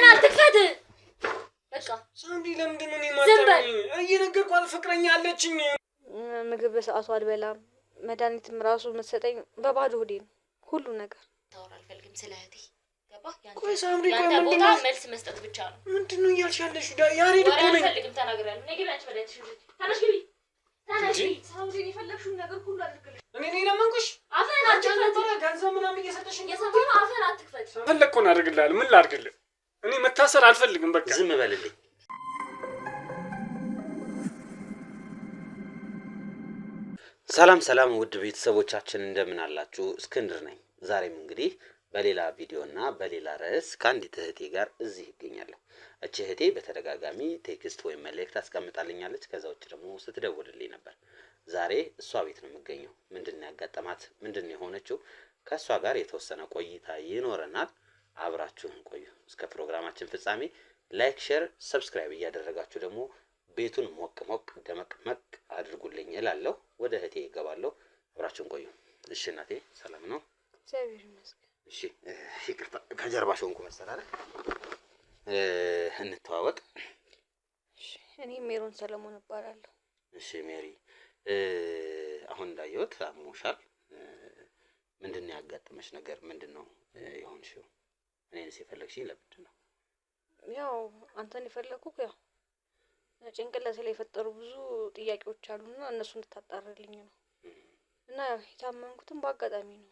አፍህን አትክፈት። በቃ ሳምሪ፣ ለምንድን ነው እኔ የማታምኚኝ? እየነገርኳት ፍቅረኛ አለችኝ። ምግብ በሰዓቱ አልበላም። መድኃኒትም ራሱ የምትሰጠኝ በባዶ ሆዴ ነው። ሁሉ ነገር ታወራ አልፈልግም ስለ እህቴ። ገባህ? ቆይ ሳምሪ፣ ቆይ ያንተ ምንድን ቦታ ነው መልስ መስጠት ብቻ ነው። ምንድን ነው እያልሽ ያለሽው? ያሬድ ወሬ እኮ ነኝ። አልፈልግም፣ ተናግሬያለሁ። ነይ ግቢ አንቺ መድኃኒትሽን ውሰጂ። ተነሽ ግቢ፣ ተነሽ ግቢ። ሳምሪን የፈለግሽውን ነገር ሁሉ አድርግልሽ። እኔ ነኝ ለመንኩሽ? አፍህን አንቺ አትክፈት። ነበረ ገንዘብ ምናምን እየሰጠሽኝ የሰማኸው ነው። አፍህን አትክፈት። ፈለግከውን አድርግልሃለሁ። ምን ላድርግልህ? እኔ መታሰር አልፈልግም። በቃ ዝም በልልኝ። ሰላም ሰላም፣ ውድ ቤተሰቦቻችን እንደምን አላችሁ? እስክንድር ነኝ። ዛሬም እንግዲህ በሌላ ቪዲዮ እና በሌላ ርዕስ ከአንዲት እህቴ ጋር እዚህ ይገኛለሁ። እቺ እህቴ በተደጋጋሚ text ወይም መልእክት አስቀምጣልኛለች። ከዛ ውጭ ደግሞ ስትደውልልኝ ነበር። ዛሬ እሷ ቤት ነው የምገኘው። ምንድን ነው ያጋጠማት? ምንድን ነው የሆነችው? ከእሷ ጋር የተወሰነ ቆይታ ይኖረናል። አብራችሁን ቆዩ እስከ ፕሮግራማችን ፍጻሜ። like፣ share፣ subscribe እያደረጋችሁ ደግሞ ቤቱን ሞቅ ሞቅ ደመቅ መቅ አድርጉልኝ እላለሁ። ወደ እህቴ እገባለሁ። አብራችሁን ቆዩ። እሺ እናቴ ሰላም ነው? እግዚአብሔር ይመስገን። እሺ ይቅርታ ከጀርባሽ ሆንኩ መሰል አይደል? እንተዋወቅ። እሺ፣ እኔ ሜሮን ሰለሞን እባላለሁ። እሺ ሜሪ፣ አሁን እንዳየሁት አሞሻል። ምንድን ነው ያጋጠመሽ ነገር? ምንድን ነው የሆንሽው? እኔንስ የፈለግሽኝ ለምንድን ነው? ያው አንተን የፈለግኩህ ያው ጭንቅላቴ ላይ የፈጠሩ ብዙ ጥያቄዎች አሉና እነሱ እንድታጣርልኝ ነው። እና ያው የታመምኩትም በአጋጣሚ ነው።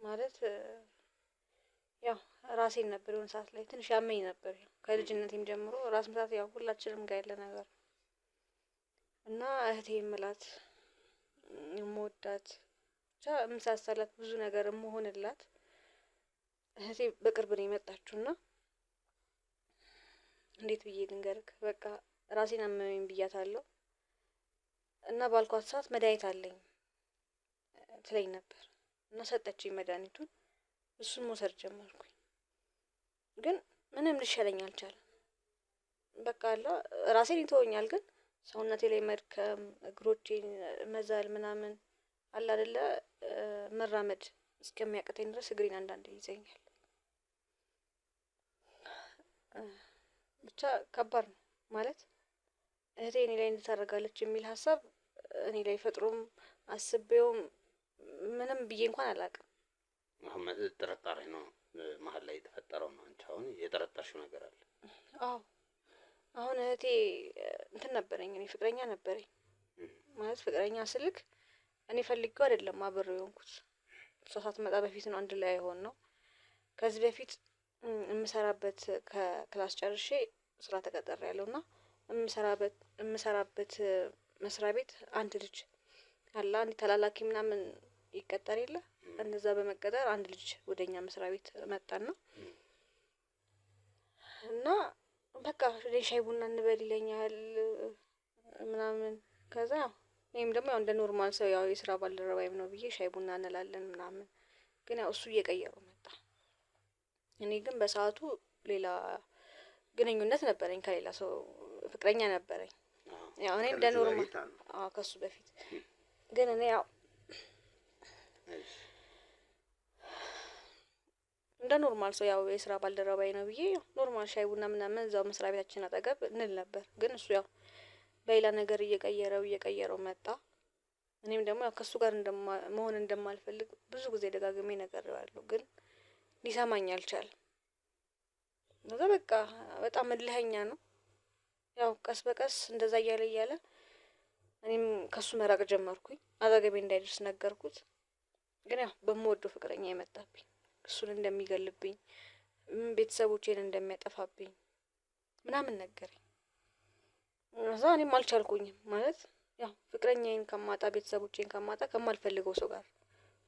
ማለት ያው ራሴን ነበር የሆነ ሰዓት ላይ ትንሽ ያመኝ ነበር። ያው ከልጅነቴም ጀምሮ ራስ ምታት ያው ሁላችንም ጋር ያለ ነገር ነው። እና እህቴ የምላት የምወዳት ብቻ የምሳሳላት ብዙ ነገር የምሆንላት እህቴ በቅርብ ነው የመጣችውና እንዴት ብዬ ልንገርክ፣ በቃ ራሴን አመመኝ ብያታለሁ። እና ባልኳት ሰዓት መድኃኒት አለኝ ትለኝ ነበር እና ሰጠችኝ መድኃኒቱን። እሱን መውሰድ ጀመርኩኝ፣ ግን ምንም ሊሻለኝ አልቻለም። በቃ አለ ራሴን ይተወኛል፣ ግን ሰውነቴ ላይ መድከም፣ እግሮቼን መዛል ምናምን አለ አይደለ መራመድ እስከሚያቅተኝ ድረስ እግሬን አንዳንዴ ይዘኛል። ብቻ ከባድ ነው ማለት እህቴ እኔ ላይ እንዴት ታደርጋለች የሚል ሀሳብ እኔ ላይ ፈጥሮም አስቤውም ምንም ብዬ እንኳን አላውቅም። አሁን ጥርጣሬ ነው መሀል ላይ የተፈጠረው ነው። አንቺ አሁን የጠረጠርሽው ነገር አለ? አዎ አሁን እህቴ እንትን ነበረኝ፣ እኔ ፍቅረኛ ነበረኝ። ማለት ፍቅረኛ ስልክ እኔ ፈልጌው አይደለም አብሬው የሆንኩት፣ እሷ ሳትመጣ በፊት ነው አንድ ላይ የሆን ነው። ከዚህ በፊት የምሰራበት ከ class ጨርሼ ስራ ተቀጠር ያለውና የምሰራበት መስሪያ ቤት አንድ ልጅ አለ፣ አንድ ተላላኪ ምናምን ይቀጠር የለ እንደዛ በመቀጠር አንድ ልጅ ወደኛ መስሪያ ቤት መጣና እና በቃ ሻይ ቡና እንበል ይለኛል ምናምን። ከዛ እኔም ደግሞ ያው እንደ normal ሰው ያው የስራ ባልደረባይም ነው ብዬ ሻይ ቡና እንላለን ምናምን። ግን ያው እሱ እየቀየረው መጣ። እኔ ግን በሰዓቱ ሌላ ግንኙነት ነበረኝ ከሌላ ሰው ፍቅረኛ ነበረኝ። ያው እኔ እንደ normal አዎ፣ ከሱ በፊት ግን እኔ ያው እንደ normal ሰው ያው የስራ ባልደረባዬ ነው ብዬ normal ሻይ ቡና ምናምን እዛው መስሪያ ቤታችን አጠገብ እንል ነበር። ግን እሱ ያው በሌላ ነገር እየቀየረው እየቀየረው መጣ። እኔም ደግሞ ያው ከሱ ጋር መሆን እንደማልፈልግ ብዙ ጊዜ ደጋግሜ ነግሬዋለሁ፣ ግን ሊሰማኝ አልቻለም። ከዛ በቃ በጣም እልኸኛ ነው። ያው ቀስ በቀስ እንደዛ እያለ እያለ እኔም ከሱ መራቅ ጀመርኩኝ። አጠገቤ እንዳይደርስ ነገርኩት። ግን ያው በምወደው ፍቅረኛ የመጣብኝ እሱን እንደሚገልብኝ ቤተሰቦቼን እንደሚያጠፋብኝ ምናምን ነገረኝ። እዛ እኔም አልቻልኩኝም። ማለት ያው ፍቅረኛዬን ከማጣ ቤተሰቦቼን ከማጣ ከማልፈልገው ሰው ጋር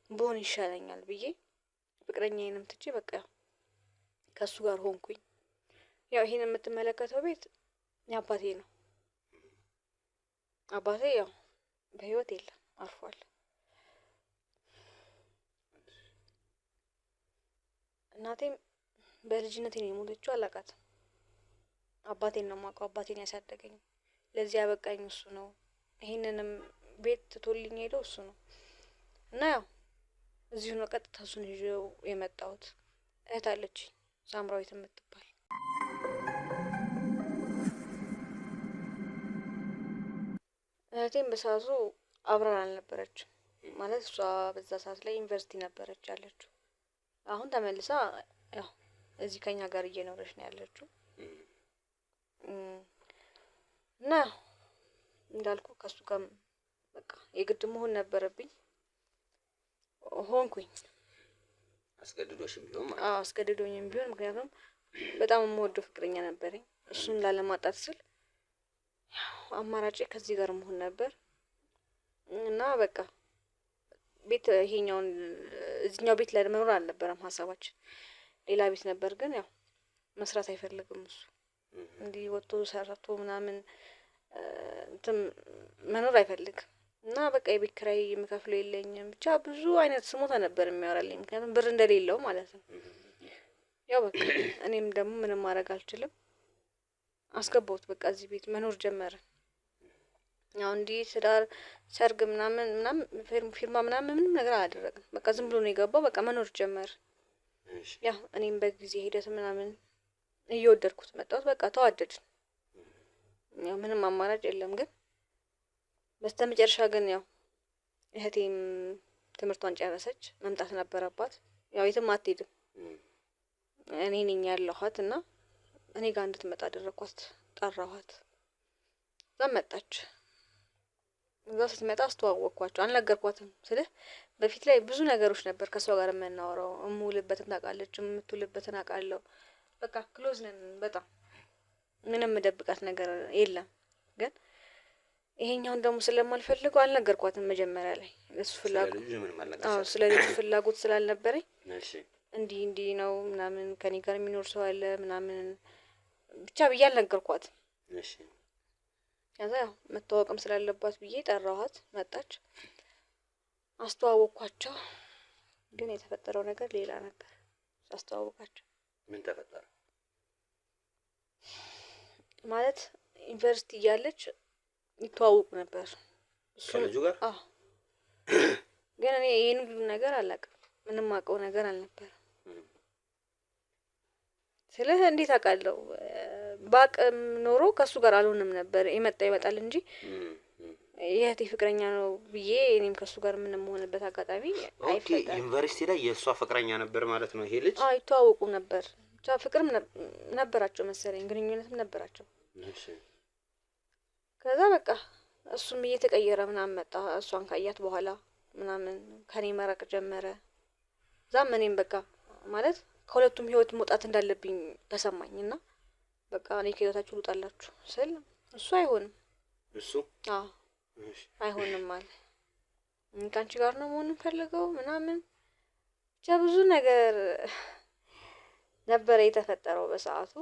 ብሆን ይሻለኛል ብዬ ፍቅረኛዬንም ትቼ በቃ ያው ከእሱ ጋር ሆንኩኝ። ያው ይሄን የምትመለከተው ቤት የአባቴ ነው። አባቴ ያው በህይወት የለም፣ አርፏል። እናቴም በልጅነቴ ነው የሞተችው፣ አላውቃትም። አባቴን ነው የማውቀው። አባቴን ያሳደገኝ ለዚህ ያበቃኝ እሱ ነው። ይሄንንም ቤት ትቶልኝ ሄደው እሱ ነው እና ያው እዚሁ ነው ቀጥታ እሱን ይዤው የመጣሁት። እህት አለችኝ፣ ሳምራዊት የምትባል። እህቴም በሰዓቱ አብራን አልነበረችም። ማለት እሷ በዛ ሰዓት ላይ ዩኒቨርሲቲ ነበረች ያለችው። አሁን ተመልሳ ያው እዚህ ከኛ ጋር እየኖረች ነው ያለችው። እና ያው እንዳልኩ ከሱ ጋር በቃ የግድ መሆን ነበረብኝ፣ ሆንኩኝ። አስገድዶሽም ቢሆን ማለት አዎ አስገድዶኝም ቢሆን፣ ምክንያቱም በጣም የምወደው ፍቅረኛ ነበረኝ። እሱን ላለማጣት ስል ያው አማራጭ ከዚህ ጋር መሆን ነበር። እና በቃ ቤት ይሄኛውን እዚህኛው ቤት ላይ መኖር አልነበረም ሀሳባችን፣ ሌላ ቤት ነበር። ግን ያው መስራት አይፈልግም እሱ፣ እንዲህ ወጥቶ ሰርቶ ምናምን እንትን መኖር አይፈልግም። እና በቃ የቤት ኪራይ የምከፍለው የለኝም፣ ብቻ ብዙ አይነት ስሞታ ነበር የሚያወራልኝ፣ ምክንያቱም ብር እንደሌለው ማለት ነው። ያው በቃ እኔም ደግሞ ምንም ማድረግ አልችልም፣ አስገባሁት። በቃ እዚህ ቤት መኖር ጀመረ። ያው እንዲህ ትዳር ሰርግ ምናምን ምናምን ፊርማ ምናምን ምንም ነገር አላደረግም። በቃ ዝም ብሎ ነው የገባው። በቃ መኖር ጀመረ። ያው እኔም በጊዜ ሂደት ምናምን እየወደድኩት መጣሁት። በቃ ተዋደድን። ያው ምንም አማራጭ የለም። ግን በስተመጨረሻ ግን ያው እህቴም ትምህርቷን ጨረሰች፣ መምጣት ነበረባት። ያው የትም አትሄድም፣ እኔ ነኝ ያለኋት እና እኔ ጋር እንድትመጣ አደረኳት፣ ጠራኋት። እዛ መጣች። እዛ ስትመጣ አስተዋወቅኳቸው። አልነገርኳትም ስልህ በፊት ላይ ብዙ ነገሮች ነበር ከእሷ ጋር የምናወራው። እምውልበትን ታውቃለች፣ የምትውልበትን አውቃለሁ። በቃ close ነን በጣም፣ ምንም የምደብቃት ነገር የለም። ግን ይሄኛውን ደግሞ ስለማልፈልገው አልነገርኳትም መጀመሪያ ላይ እሱ ፍላጎት ስለ ልጁ ፍላጎት ስላልነበረኝ እንዲህ እንዲህ ነው ምናምን ከኔ ጋር የሚኖር ሰው አለ ምናምን ብቻ ብዬ አልነገርኳትም። ከዛ ያው መተዋወቅም ስላለባት ብዬ ጠራኋት፣ መጣች፣ አስተዋወቅኳቸው። ግን የተፈጠረው ነገር ሌላ ነበር። ሳስተዋወቃቸው ምን ተፈጠረ? ማለት ዩኒቨርሲቲ እያለች ይተዋወቁ ነበር ከልጁ ጋር። አዎ። ግን እኔ ይሄን ሁሉ ነገር አላውቅም፣ ምንም አውቀው ነገር አልነበረም። ስልህ እንዴት አውቃለሁ? ባቅም ኖሮ ከእሱ ጋር አልሆንም ነበር። የመጣ ይመጣል እንጂ የእህቴ ፍቅረኛ ነው ብዬ እኔም ከእሱ ጋር ምንም መሆንበት አጋጣሚ አይፈጠርም። ዩኒቨርሲቲ ላይ የእሷ ፍቅረኛ ነበር ማለት ነው ይሄ ልጅ? አዎ ይተዋወቁ ነበር። ብቻ ፍቅርም ነበራቸው መሰለኝ፣ ግንኙነትም ነበራቸው። ከዛ በቃ እሱም እየተቀየረ ምናምን መጣ። እሷን ካያት በኋላ ምናምን ከኔ መራቅ ጀመረ። እዛም እኔም በቃ ማለት ከሁለቱም ህይወት መውጣት እንዳለብኝ ተሰማኝ እና በቃ እኔ ከህይወታችሁ ልውጣላችሁ ስል እሱ አይሆንም፣ እሱ አዎ አይሆንም አለ። ከአንቺ ጋር ነው መሆን እንፈልገው ምናምን ብቻ ብዙ ነገር ነበረ የተፈጠረው በሰዓቱ።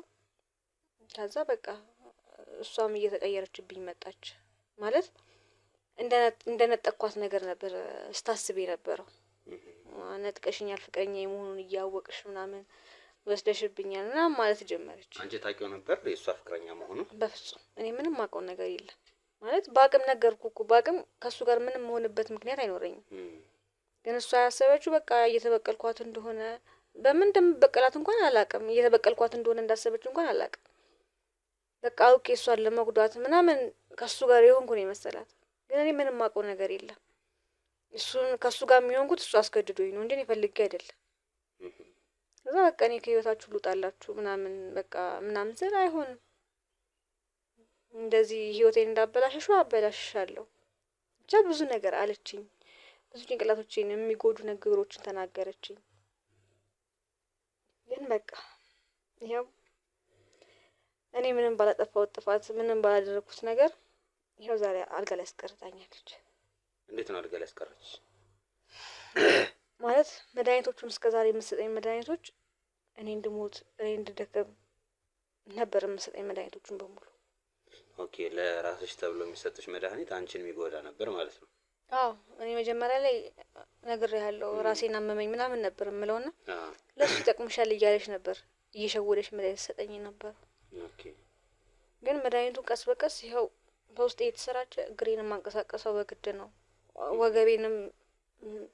ከዛ በቃ እሷም እየተቀየረችብኝ መጣች። ማለት እንደነጠቅኳት ነገር ነበር ስታስብ የነበረው። ነጥቀሽኛል፣ ፍቅረኛ የመሆኑን እያወቅሽ ምናምን ወስደሽብኛል ምናምን ማለት ጀመረች። አንቺ ታውቂው ነበር የእሷ ፍቅረኛ መሆኑን? በፍጹም እኔ ምንም አውቀው ነገር የለም። ማለት በአቅም ነገርኩ እኮ፣ በአቅም ከእሱ ጋር ምንም መሆንበት ምክንያት አይኖረኝም። ግን እሷ ያሰበችው በቃ እየተበቀልኳት እንደሆነ፣ በምን እንደምበቀላት እንኳን አላውቅም። እየተበቀልኳት እንደሆነ እንዳሰበችው እንኳን አላውቅም። በቃ አውቄ እሷን ለመጉዳት ምናምን ከእሱ ጋር የሆንኩ ነው የመሰላት። ግን እኔ ምንም አውቀው ነገር የለም። እሱን ከእሱ ጋር የሚሆንኩት እሱ አስገድዶኝ ነው እንጂ እኔ ፈልጌ አይደለም። ከዛ በቃ እኔ ከህይወታችሁ ልውጣላችሁ ምናምን በቃ ምናምን ስል አይሆንም፣ እንደዚህ ህይወቴን እንዳበላሸሹ አበላሽሻለሁ ብቻ ብዙ ነገር አለችኝ። ብዙ ጭንቅላቶቼን የሚጎዱ ነገሮችን ተናገረችኝ። ግን በቃ ይኸው እኔ ምንም ባላጠፋሁት ጥፋት ምንም ባላደረኩት ነገር ይኸው ዛሬ አልጋ ላይ አስቀርታኛለች። እንዴት ነው አልጋ ላይ ያስቀረች? ማለት መድኃኒቶቹን እስከ ዛሬ የምትሰጠኝ መድኃኒቶች እኔ እንድሞት እኔ እንድደክም ነበር የምትሰጠኝ መድኃኒቶቹን በሙሉ። Okay፣ ለራስሽ ተብሎ የሚሰጥሽ መድኃኒት አንቺን የሚጎዳ ነበር ማለት ነው? አዎ፣ እኔ መጀመሪያ ላይ ነግሬሃለሁ፣ ራሴን አመመኝ ምናምን ነበር የምለውና ለሱ ይጠቅምሻል እያለች ነበር እየሸወደች መድኃኒት ሰጠኝ ነበር። ግን መድኃኒቱ ቀስ በቀስ ይኸው በውስጤ የተሰራጨ እግሬን የማንቀሳቀሰው በግድ ነው። ወገቤንም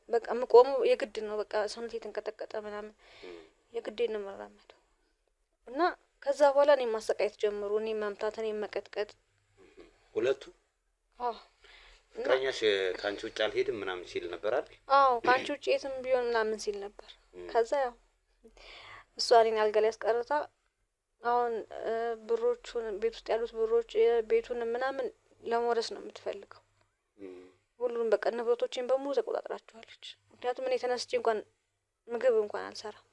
በቃ የምቆመው የግድ ነው። በቃ ሰውነቴ የተንቀጠቀጠ ምናምን የግዴን ነው የምራመደው። እና ከዛ በኋላ እኔን ማሰቃየት ጀመሩ። እኔን መምታት፣ እኔን መቀጥቀጥ። ሁለቱ አዎ እና ፍቅረኛሽ ከአንቺ ውጭ አልሄድም ምናምን ሲል ነበር አይደል? አዎ ከአንቺ ውጭ የትም ቢሆን ምናምን ሲል ነበር። ከዛ ያው እሷ እኔን አልጋ ላይ አስቀርታ አሁን ብሮቹን ቤት ውስጥ ያሉት ብሮች ቤቱን ምናምን ለመውረስ ነው የምትፈልገው። ሁሉንም በቃ ንብረቶችን በሙሉ ተቆጣጥራቸዋለች። ምክንያቱም እኔ ተነስቼ እንኳን ምግብ እንኳን አልሰራም፣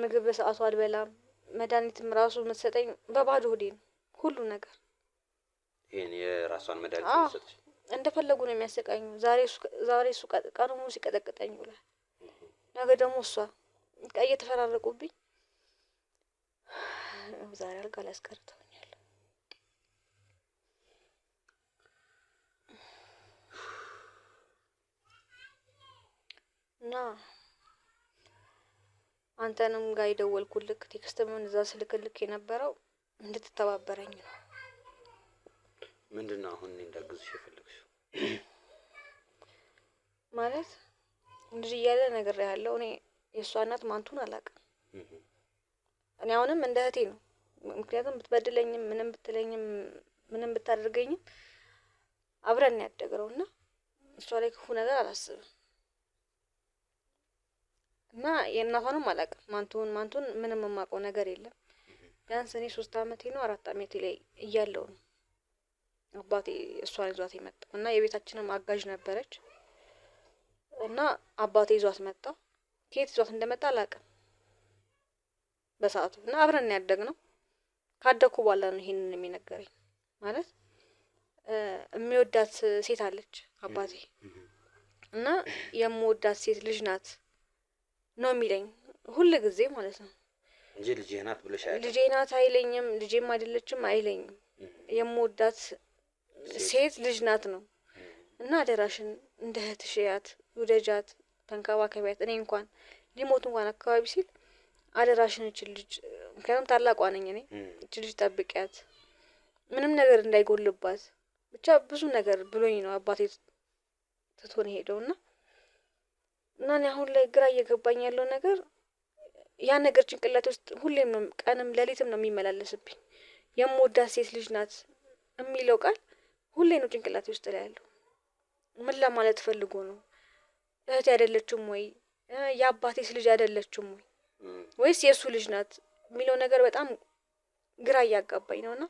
ምግብ በሰዓቱ አልበላም። መድኃኒትም ራሱ የምትሰጠኝ በባዶ ሆዴ ነው። ሁሉ ነገር ይሄን የራሷን መድኃኒት አዎ የሚሰጥሽ እንደፈለጉ ነው የሚያሰቃኙ። ዛሬ እሱ ቀኑ ሙሉ ሲቀጠቅጠኝ ይውላል። ነገ ደግሞ እሷ በቃ እየተፈራረቁብኝ ዛሬ አልጋ ላይ አስቀርተውኛል። እና አንተንም ጋር የደወልኩልክ text ም እዛ ስልክልክ የነበረው እንድትተባበረኝ ነው። ምንድን ነው አሁን እኔ እንዳግዝሽ የፈለግሽው? ማለት ልጅ እያለ ነግሬሃለሁ። እኔ የእሷ እናት ማንቱን አላውቅም። እኔ አሁንም እንደ እህቴ ነው። ምክንያቱም ብትበድለኝም ምንም ብትለኝም ምንም ብታደርገኝም አብረን ነው ያደግነው እና እሷ ላይ ክፉ ነገር አላስብም። እና የእናቷንም አላውቅም። ማንቱን ማንቱን ምንም የማውቀው ነገር የለም። ቢያንስ እኔ 3 አመቴ ነው 4 አመቴ ላይ እያለሁ ነው አባቴ እሷን ይዟት የመጣው እና የቤታችንም አጋዥ ነበረች እና አባቴ ይዟት መጣ። ከየት ይዟት እንደመጣ አላውቅም በሰዓቱ እና አብረን ነው ያደግነው። ካደኩ በኋላ ነው ይሄንን የሚነገረኝ። ማለት የሚወዳት ሴት አለች አባቴ እና የምወዳት ሴት ልጅ ናት ነው የሚለኝ ሁል ጊዜ ማለት ነው። እንጂ ልጄ ናት ብለሽ አያውቅም። ልጄ ናት አይለኝም፣ ልጄም አይደለችም አይለኝም። የምወዳት ሴት ልጅ ናት ነው እና አደራሽን እንደ እህትሽ እያት፣ ውደጃት፣ ተንከባከቢያት። እኔ እንኳን ሊሞት እንኳን አካባቢ ሲል አደራሽን እች ልጅ፣ ምክንያቱም ታላቋ ነኝ እኔ፣ እች ልጅ ጠብቂያት፣ ምንም ነገር እንዳይጎልባት ብቻ ብዙ ነገር ብሎኝ ነው አባቴ ትቶን ሄደው። እና እና እኔ አሁን ላይ ግራ እየገባኝ ያለው ነገር ያ ነገር ጭንቅላቴ ውስጥ ሁሌም ነው ቀንም ሌሊትም ነው የሚመላለስብኝ። የምወዳት ሴት ልጅ ናት የሚለው ቃል ሁሌ ነው ጭንቅላቴ ውስጥ ላይ ያለው። ምን ለማለት ፈልጎ ነው? እህቴ አይደለችም ወይ? የአባቴስ ልጅ አይደለችም ወይ? ወይስ የእሱ ልጅ ናት የሚለው ነገር በጣም ግራ እያጋባኝ ነውና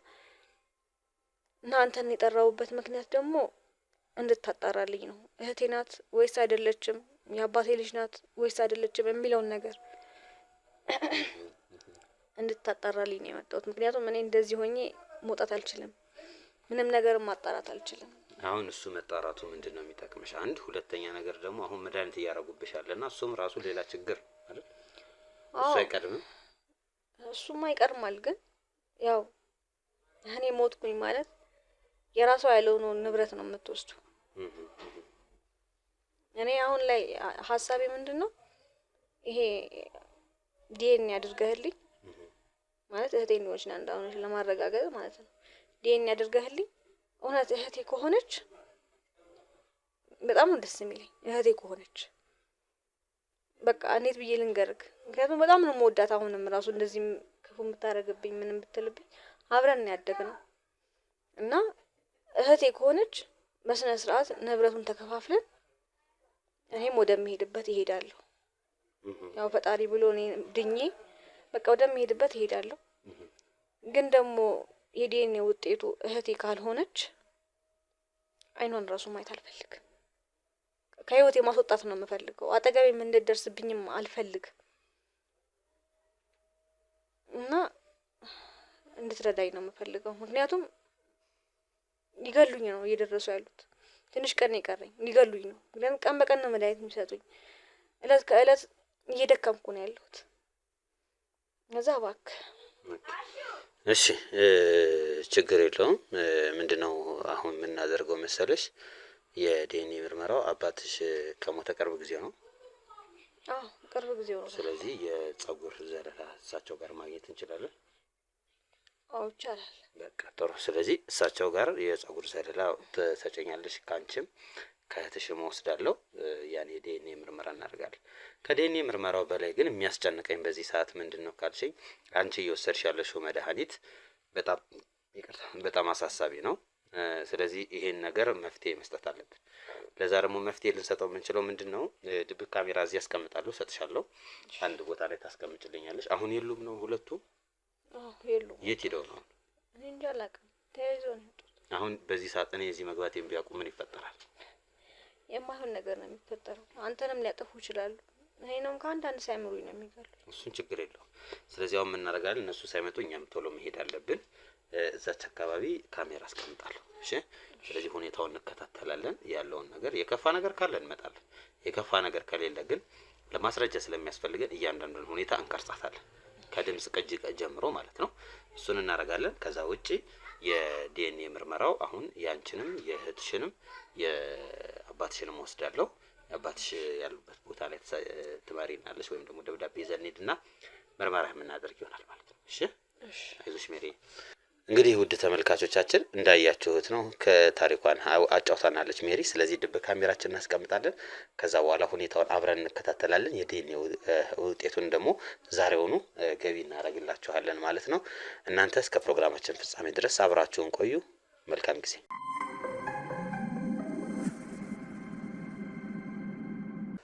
እና አንተን የጠራሁበት ምክንያት ደግሞ እንድታጣራልኝ ነው። እህቴ ናት ወይስ አይደለችም፣ የአባቴ ልጅ ናት ወይስ አይደለችም የሚለውን ነገር እንድታጣራልኝ ነው የመጣሁት። ምክንያቱም እኔ እንደዚህ ሆኜ መውጣት አልችልም፣ ምንም ነገር ማጣራት አልችልም። አሁን እሱ መጣራቱ ምንድን ነው የሚጠቅምሽ? አንድ ሁለተኛ ነገር ደግሞ አሁን መድኃኒት እያደረጉብሽ አለና እሱም ራሱ ሌላ ችግር አይደል? እሱ አዎ አይቀድምም። እሱማ ይቀድማል። ግን ያው እኔ ሞትኩኝ ማለት የራሷ ያለውን ንብረት ነው የምትወስዱ። እኔ አሁን ላይ ሀሳቤ ምንድን ነው ይሄ ዲኤንኤ አድርገህልኝ ማለት እህቴ እንደሆነች እና እንዳልሆነች ለማረጋገጥ ማለት ነው። ዲኤንኤ አድርገህልኝ እውነት እህቴ ከሆነች በጣም ነው ደስ የሚለኝ። እህቴ ከሆነች በቃ እንዴት ብዬ ልንገርክ? ምክንያቱም በጣም ነው የምወዳት። አሁንም ራሱ እንደዚህ ክፉ የምታደርግብኝ ምንም ብትልብኝ አብረን ነው ያደግነው እና እህቴ ከሆነች በስነ ስርዓት ንብረቱን ተከፋፍለን እኔም ወደምሄድበት እሄዳለሁ። ያው ፈጣሪ ብሎ እኔ ድኜ በቃ ወደምሄድበት እሄዳለሁ። ግን ደግሞ የዲኤንኤ ውጤቱ እህቴ ካልሆነች አይኗን ራሱ ማየት አልፈልግም። ከህይወቴ ማስወጣት ነው የምፈልገው። አጠገቤም እንድትደርስብኝም አልፈልግም እና እንድትረዳኝ ነው የምፈልገው። ምክንያቱም ሊገሉኝ ነው እየደረሱ ያሉት። ትንሽ ቀን የቀረኝ ሊገሉኝ ነው። ምክንያቱም ቀን በቀን ነው መድኃኒት የሚሰጡኝ። እለት ከእለት እየደከምኩ ነው ያለሁት። ከዛ እባክህ እሺ ችግር የለውም። ምንድነው አሁን የምናደርገው መሰለሽ? የዲኤንኤ ምርመራው አባትሽ ከሞተ ቅርብ ጊዜ ነው። አዎ ቅርብ ጊዜ ነው። ስለዚህ የጸጉር ዘለላ እሳቸው ጋር ማግኘት እንችላለን። አዎ ይቻላል። በቃ ጥሩ። ስለዚህ እሳቸው ጋር የጸጉር ዘለላ ትሰጨኛለሽ፣ ከአንቺም ከእህትሽም እወስዳለሁ። ያን የዲኤንኤ ምርመራ እናደርጋለን። ከዲኤንኤ ምርመራው በላይ ግን የሚያስጨንቀኝ በዚህ ሰዓት ምንድን ነው ካልሽኝ፣ አንቺ እየወሰድሽ ያለሽው መድኃኒት በጣም ይቅርታ፣ በጣም አሳሳቢ ነው። ስለዚህ ይሄን ነገር መፍትሄ መስጠት አለብን። ለዛ ደግሞ መፍትሄ ልንሰጠው የምንችለው ምንድን ነው? ድብቅ ካሜራ እዚህ አስቀምጣለሁ፣ እሰጥሻለሁ። አንድ ቦታ ላይ ታስቀምጭልኛለሽ። አሁን የሉም ነው ሁለቱ? አዎ የሉም። የት ሄደው ነው? እኔ እንጃ አላውቅም። ተያይዘው ነው የወጡት። አሁን በዚህ ሰዓት እኔ እዚህ መግባቴን ቢያውቁ ምን ይፈጠራል? የማይሆን ነገር ነው የሚፈጠረው። አንተንም ሊያጠፉ ይችላሉ። እኔንም ከአንዳንድ ሳይምሩኝ ነው የሚገሉ። እሱን ችግር የለውም። ስለዚህ አሁን ምን እናደርጋለን? እነሱ ሳይመጡ እኛም ቶሎ መሄድ አለብን። እዛች አካባቢ ካሜራ አስቀምጣለሁ። እሺ። ስለዚህ ሁኔታውን እንከታተላለን። ያለውን ነገር የከፋ ነገር ካለ እንመጣለን። የከፋ ነገር ከሌለ ግን ለማስረጃ ስለሚያስፈልገን እያንዳንዱን ሁኔታ እንቀርጻታለን። ከድምጽ ቅጂ ጀምሮ ማለት ነው። እሱን እናደርጋለን። ከዛ ውጪ የዲኤንኤ ምርመራው አሁን ያንቺንም የእህትሽንም የአባትሽንም ወስዳለሁ። አባትሽ ያሉበት ቦታ ላይ ትመሪናለሽ ወይም ደግሞ ደብዳቤ ይዘን እንሂድና ምርመራ የምናደርግ ይሆናል ማለት ነው። እሺ፣ አይዞሽ ሜሪ። እንግዲህ ውድ ተመልካቾቻችን እንዳያችሁት ነው ከታሪኳን አጫውታናለች ሜሪ። ስለዚህ ድብቅ ካሜራችን እናስቀምጣለን። ከዛ በኋላ ሁኔታውን አብረን እንከታተላለን። የዲኤንኤ ውጤቱን ደግሞ ዛሬውኑ ገቢ እናደርግላችኋለን ማለት ነው። እናንተ እስከ ፕሮግራማችን ፍጻሜ ድረስ አብራችሁን ቆዩ። መልካም ጊዜ።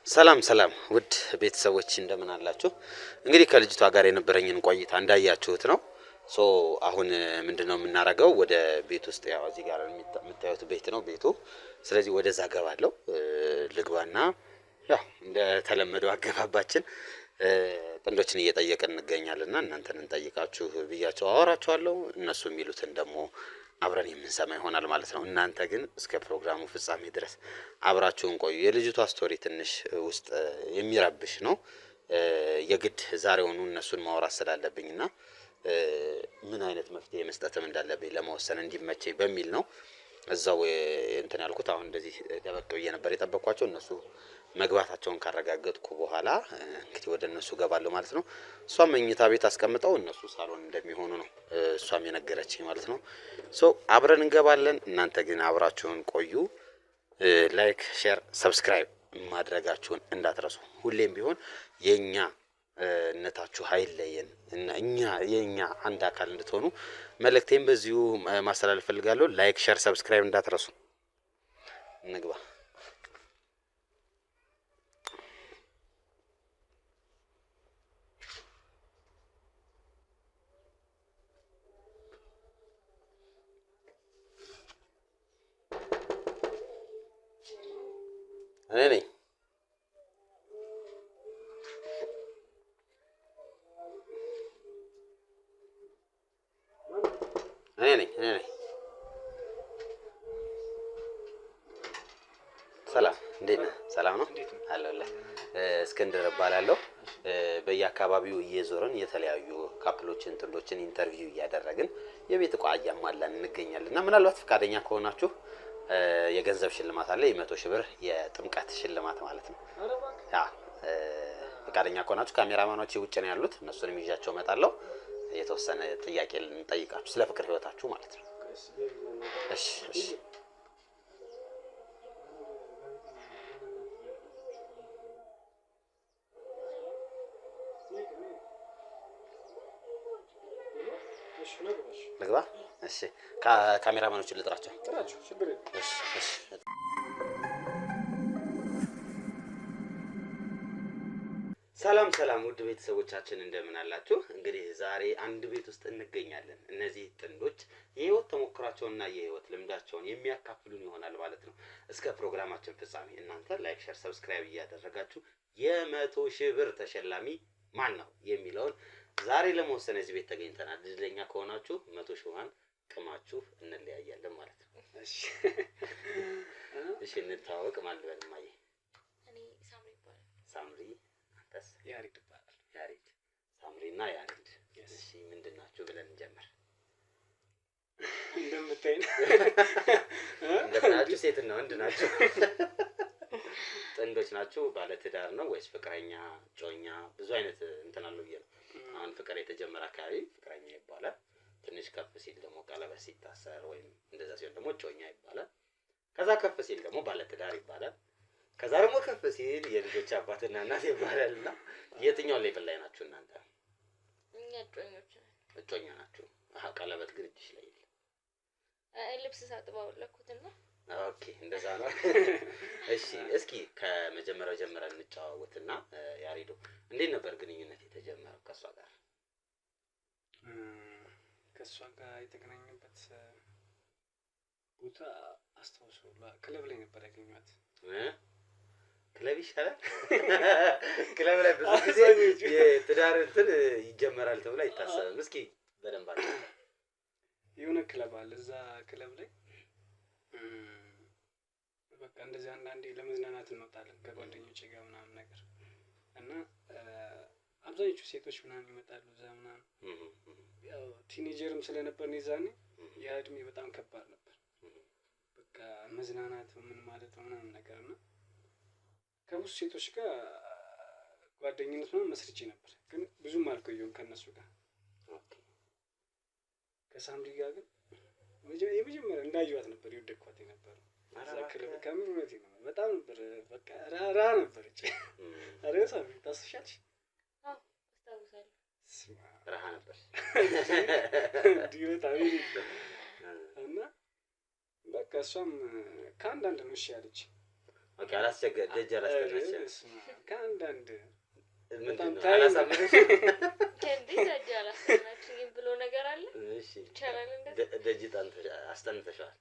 ሰላም ሰላም ውድ ቤተሰቦች እንደምን አላችሁ? እንግዲህ ከልጅቷ ጋር የነበረኝን ቆይታ እንዳያችሁት ነው። so አሁን ምንድነው የምናደርገው? ወደ ቤት ውስጥ ያው እዚህ ጋር የምታዩት ቤት ነው ቤቱ። ስለዚህ ወደዛ ገባለሁ። ልግባና ያው እንደተለመደው አገባባችን ጥንዶችን እየጠየቅን እንገኛለንና እናንተን እንጠይቃችሁ ብያቸው አወራችኋለሁ። እነሱ የሚሉትን ደግሞ አብረን የምንሰማ ይሆናል ማለት ነው። እናንተ ግን እስከ ፕሮግራሙ ፍጻሜ ድረስ አብራችሁን ቆዩ። የልጅቷ story ትንሽ ውስጥ የሚረብሽ ነው። የግድ ዛሬውኑ እነሱን ማውራት ስላለብኝና ምን አይነት መፍትሄ መስጠትም እንዳለብኝ ለመወሰን እንዲመቸኝ በሚል ነው እዛው እንትን ያልኩት። አሁን እንደዚህ ደበቅ ብዬ ነበር የጠበቅኳቸው። እነሱ መግባታቸውን ካረጋገጥኩ በኋላ እንግዲህ ወደ እነሱ ገባለሁ ማለት ነው። እሷም መኝታ ቤት አስቀምጠው እነሱ ሳሎን እንደሚሆኑ ነው እሷም የነገረችኝ ማለት ነው። so አብረን እንገባለን። እናንተ ግን አብራችሁን ቆዩ። like፣ share፣ subscribe ማድረጋችሁን እንዳትረሱ። ሁሌም ቢሆን የኛ እነታችሁ አይለየን እና እኛ የኛ አንድ አካል እንድትሆኑ መልእክቴን በዚሁ ማስተላለፍ ፈልጋለሁ። like፣ share፣ subscribe እንዳትረሱ። እንግባ። እኔ ነኝ። እኔ ነኝ። እኔ ነኝ። ሰላም፣ እንዴት ነህ? ሰላም ነው አለሁልህ። እስክንድር እባላለሁ። በየአካባቢው እየዞርን የተለያዩ couple ኦችን፣ ጥንዶችን interview እያደረግን የቤት እቃ እያሟላን እንገኛለን እና ምናልባት ፈቃደኛ ከሆናችሁ የገንዘብ ሽልማት አለ። የ100,000 ብር የጥምቀት ሽልማት ማለት ነው። ያ ፈቃደኛ ከሆናችሁ ካሜራማኖች ውጭ ነው ያሉት፣ እነሱንም ይዣቸው እመጣለሁ። የተወሰነ ጥያቄ ልንጠይቃችሁ ስለ ፍቅር ህይወታችሁ ማለት ነው። እሺ፣ እሺ። ልግባ? እሺ። ካሜራማኖችን ልጥራቸው። እሺ፣ እሺ። ሰላም ሰላም ውድ ቤተሰቦቻችን እንደምን አላችሁ? እንግዲህ ዛሬ አንድ ቤት ውስጥ እንገኛለን። እነዚህ ጥንዶች የህይወት ተሞክሯቸውንና የህይወት ልምዳቸውን የሚያካፍሉን ይሆናል ማለት ነው። እስከ ፕሮግራማችን ፍጻሜ እናንተ like፣ share፣ subscribe እያደረጋችሁ የ100,000 ብር ተሸላሚ ማን ነው የሚለውን ዛሬ ለመወሰን እዚህ ቤት ተገኝተናል። እድለኛ ከሆናችሁ 100,000ን ቅማችሁ እንለያያለን ማለት ነው። እሺ፣ እንተዋወቅ። ማን ልበል? እማዬ? እኔ ሳምሪ ይባላል። ሳምሪ። አንተስ? ያሬድ ይባላል። ያሬድ። ሳምሪ እና ያሬድ። እሺ፣ ምንድን ናችሁ ብለን እንጀምር። እንደምታይ ነው። እንደምናችሁ ሴትና ወንድ ናችሁ? ጥንዶች ናችሁ? ባለትዳር ነው ወይስ ፍቅረኛ፣ ጮኛ? ብዙ አይነት እንትን አለው ብዬ ነው። አሁን ፍቅር የተጀመረ አካባቢ ፍቅረኛ ይባላል። ትንሽ ከፍ ሲል ደግሞ ቀለበት ሲታሰር ወይም እንደዛ ሲሆን ደግሞ ጮኛ ይባላል። ከዛ ከፍ ሲል ደግሞ ባለትዳር ይባላል። ከዛ ደግሞ ከፍ ሲል የልጆች አባትና እናት ይባላል። እና የትኛው level ላይ ናችሁ እናንተ? እኛ እጮኞች ነን። እጮኛ ናችሁ? አሀ፣ ቀለበት ግን እጅሽ ላይ የለም። ልብስ ሳጥብ አወለኩትና። Okay፣ እንደዛ ነው። እሺ፣ እስኪ ከመጀመሪያው ጀምረን እንጨዋወትና ያሬዶ እንዴት ነበር ግንኙነት የተጀመረው ከእሷ ጋር? ከእሷ ጋር የተገናኘበት ቦታ አስታውሶ ክለብ ላይ ነበር ያገኘኋት። ክለብ ይሻላል። ክለብ ላይ ብዙ ጊዜ የትዳር እንትን ይጀመራል ተብሎ አይታሰብም። እስኪ በደንብ አለ የሆነ ክለብ አለ። እዛ ክለብ ላይ በቃ እንደዚህ አንዳንዴ ለመዝናናት እንወጣለን ከጓደኞቼ ጋር ምናምን ነገር እና አብዛኞቹ ሴቶች ምናምን ይመጣሉ እዛ ምናምን። ያው teenager ም ስለነበር የዛኔ ያ እድሜ በጣም ከባድ ነበር። በቃ መዝናናት ምን ማለት ምናምን ነገር እና ከብዙ ሴቶች ጋር ጓደኝነት ምናምን መስርቼ ነበር፣ ግን ብዙም አልቆየሁም ከእነሱ ጋር። ከሳምሪ ጋር ግን የመጀመሪያ እንዳየኋት ነበር የወደድኳት የነበረው። እዛ ክለብ ከምር እውነቴን ነው በጣም ነበር በቃ ራ ነበረች። ኧረ ሳምሪ ታስሻለሽ? አዎ አስታውሳለሁ። ረሃ ነበር እንዲህ በጣም እና በቃ እሷም ከአንዳንድ ነው እሺ ያለች። Okay፣ አላስቸገ ደጅ አላስጠናችም። ከአንዳንድ ምንድን ነው አላሳመነሽ? እንዴ ደጅ አላስጠናችኝም ብሎ ነገር አለ? እሺ ይቻላል እንደዚህ ደጅ አስጠንተሻል?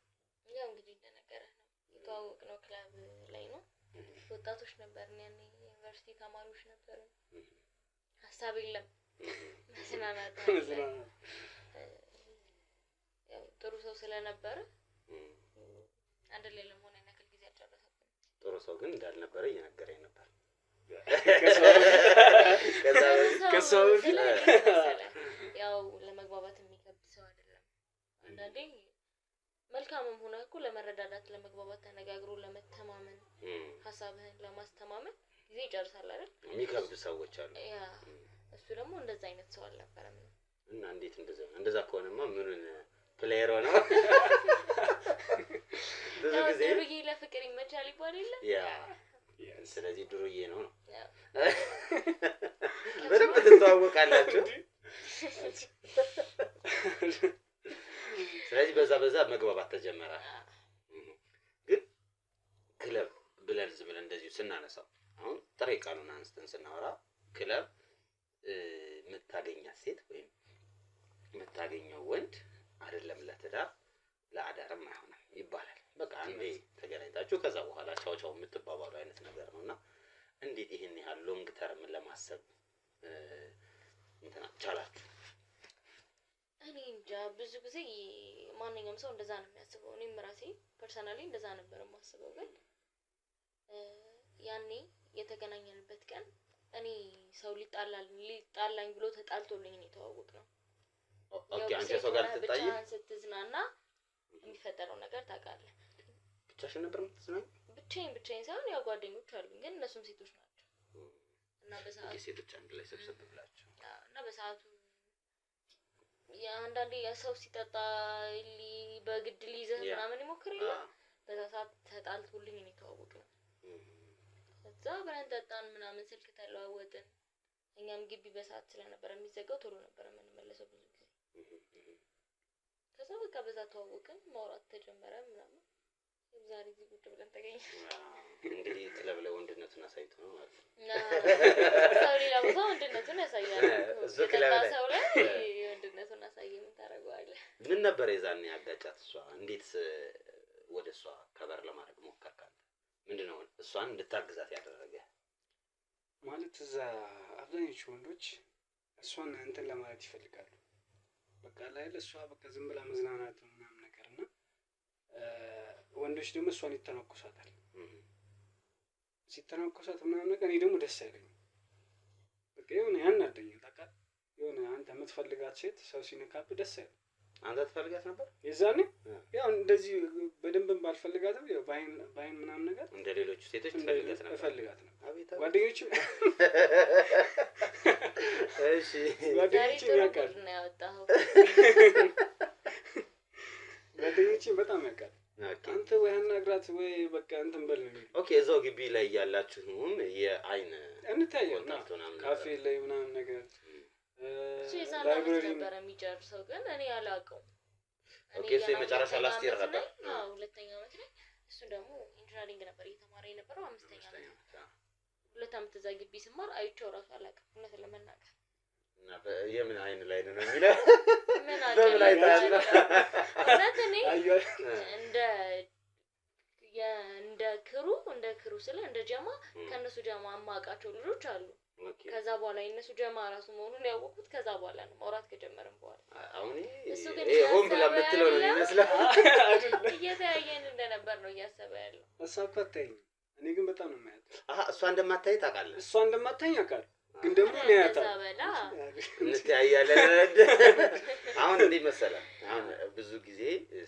ያው እንግዲህ እንደነገረህ ነው የተዋወቅነው ክለብ ላይ ነው። ወጣቶች ነበርን ያኔ ዩኒቨርሲቲ ተማሪዎች ነበርን። ሀሳብ የለም መዝናናት አለ። ያው ጥሩ ሰው ስለነበረ አንድ ላይ ለመሆን ያን ያክል ጊዜ አልጨረሰብንም። ጥሩ ሰው ግን እንዳልነበረ እየነገረኝ ነበር። ከሷ በፊት ያው ለመግባባት የሚከብድ ሰው አይደለም። አንዳንዴ መልካምም ሆነ እኮ ለመረዳዳት፣ ለመግባባት፣ ተነጋግሮ ለመተማመን፣ ሀሳብህን ለማስተማመን ጊዜ ይጨርሳል አይደል? የሚከብዱ ሰዎች አሉ። ያ እሱ ደግሞ እንደዛ አይነት ሰው አልነበረም። እና እንዴት እንደዛ እንደዛ ከሆነማ ምኑን player ሆነው ብዙ ጊዜ ዱርዬ ለፍቅር ይመቻል ይባል የለ ያ ስለዚህ ዱርዬ ነው ነው። በደንብ ትተዋወቃላችሁ። ስለዚህ በዛ በዛ መግባባት ተጀመረ። ግን ክለብ ብለን ዝም ብለን እንደዚሁ ስናነሳው አሁን ጥሬ ቃሉን አንስተን ስናወራ ክለብ የምታገኛት ሴት ወይም የምታገኘው ወንድ አይደለም ለትዳር ለአዳርም አይሆንም ይባላል። በቃ አንዴ ተገናኝታችሁ ከዛ በኋላ ቻው ቻው የምትባባሉ አይነት ነገር ነውና እንዴት ይሄን ያህል long term ለማሰብ እንትና ቻላችሁ? እኔ እንጃ። ብዙ ጊዜ ማንኛውም ሰው እንደዛ ነው የሚያስበው። እኔም ራሴ personally እንደዛ ነበር የማስበው። ግን ያኔ የተገናኘንበት ቀን እኔ ሰው ሊጣላኝ ብሎ ተጣልቶልኝ ነው የተዋወቅነው። Okay፣ አንቺ ሰው ጋር ልትጣይ ብቻህን ስትዝናና የሚፈጠረው ነገር ታውቃለህ። ብቻሽን ነበር የምትዝናኝ? ብቻዬን ሳይሆን ያው ጓደኞች አሉኝ፣ ግን እነሱም ሴቶች ናቸው እና በሰዓቱ ሴቶች አንድ ላይ ሰብሰብ ብላችሁ እና በሰዓቱ አንዳንዴ ሰው ሲጠጣ በግድ ሊይዝህ ምናምን ይሞክር የለ በዛ ሰዓት ተጣልቶልኝ ነው የተዋወቅነው። ከዛ አብረን ጠጣን ምናምን ስልክ ተለዋወጥን። እኛም ግቢ በሰዓት ስለነበረ የሚዘጋው ቶሎ ነበር የምንመለሰው ብዙ ጊዜ። ከዛ በቃ በዛ ተዋወቅን፣ ማውራት ተጀመረ ምናምን። ዛሬ እዚህ ቁጭ ብለን ተገኘን። እንግዲህ ክለብ ላይ ወንድነቱን አሳይቶ ነው ማለት ነው። ሰው ሌላ ቦታ ወንድነቱን ያሳያል። እሱ ክለብ ላይ ሰው ላይ ወንድነቱን አሳየ። ምን ታደርገዋለህ? ምን ነበር የዛኔ ያጋጫት? እሷ እንዴት ወደ እሷ ከበር ለማድረግ ሞከርክ አንተ? ምንድነው እሷን እንድታግዛት ያደረገ? ማለት እዛ አብዛኞቹ ወንዶች እሷን እንትን ለማለት ይፈልጋሉ። በቃ ላይ እሷ በቃ ዝም ብላ መዝናናት ምናምን ነገር እና ወንዶች ደግሞ እሷን ይተናኮሷታል። ሲተናኮሷት ምናምን ነገር እኔ ደግሞ ደስ አይለኝም። በቃ የሆነ ያናደኛል። ታውቃለህ፣ የሆነ አንተ የምትፈልጋት ሴት ሰው ሲነካብህ ደስ አይልም። አንተ ትፈልጋት ነበር የዛኔ? ያው እንደዚህ በደንብም ባልፈልጋትም ያው በአይን ምናምን ነገር እንደ ሌሎቹ ሴቶች ትፈልጋት ነበር። እፈልጋት ነበር። ጓደኞችም እሺ፣ ጓደኞችም ያውቃሉ። ጓደኞችም በጣም ያውቃሉ። አንተ ወይ አናግራት አናግራት ወይ በቃ እንትን በል ነው የሚሉት። Okay እዛው ግቢ ላይ ያላችሁም የአይን እንታያለን contact ምናምን ካፌ ነበር። ላይ ምናምን ነገር እሱ የዛን ዓመት library ነበረ የሚጨርሰው፣ ግን እኔ አላውቀውም። እኔ Okay፣ እሱ ገና የመጨረሻ ሁለተኛ last year ዓመት ነበር። ነኝ። አዎ ሁለተኛ ዓመት ነኝ። እሱ ደግሞ engineering ነበር እየተማረ የነበረው አምስተኛ ዓመት። አምስተኛ ዓመት፣ አዎ። 2 ዓመት እዛ ግቢ ስማር አይቼው እራሱ አላውቅም እውነት ለመናገር። እና የምን አይን ላይ ነው የሚለው? ምን በምን አውቃለሁ? አይተሃል? እውነት እኔ አየሁ። እንደ እንደ crew እንደ crew ስለ እንደ ጀማ ከእነሱ ጀማ የማውቃቸው ልጆች አሉ። Okay። ከዛ በኋላ የእነሱ ጀማ ራሱ መሆኑን ያወቅኩት ከዛ በኋላ ነው፣ ማውራት ከጀመርን በኋላ። አሁን እሱ ግን ይሄ ሆን ብላ እያሰበ የምትለው ነው ያለው የሚመስለው። እየተያየን እንደነበር ነው እያሰበ ያለው። እሷ እኮ አታየኝም፣ እኔ ግን በጣም ነው የማያት። አሀ እሷ እንደማታይ ታውቃለህ። እሷ እንደማታየኝ አውቃለሁ፣ ግን ደግሞ እኔ እንደዛ አያታለሁ። በላ እንተያያለን። አሁን እንዴት መሰለህ፣ አሁን ብዙ ጊዜ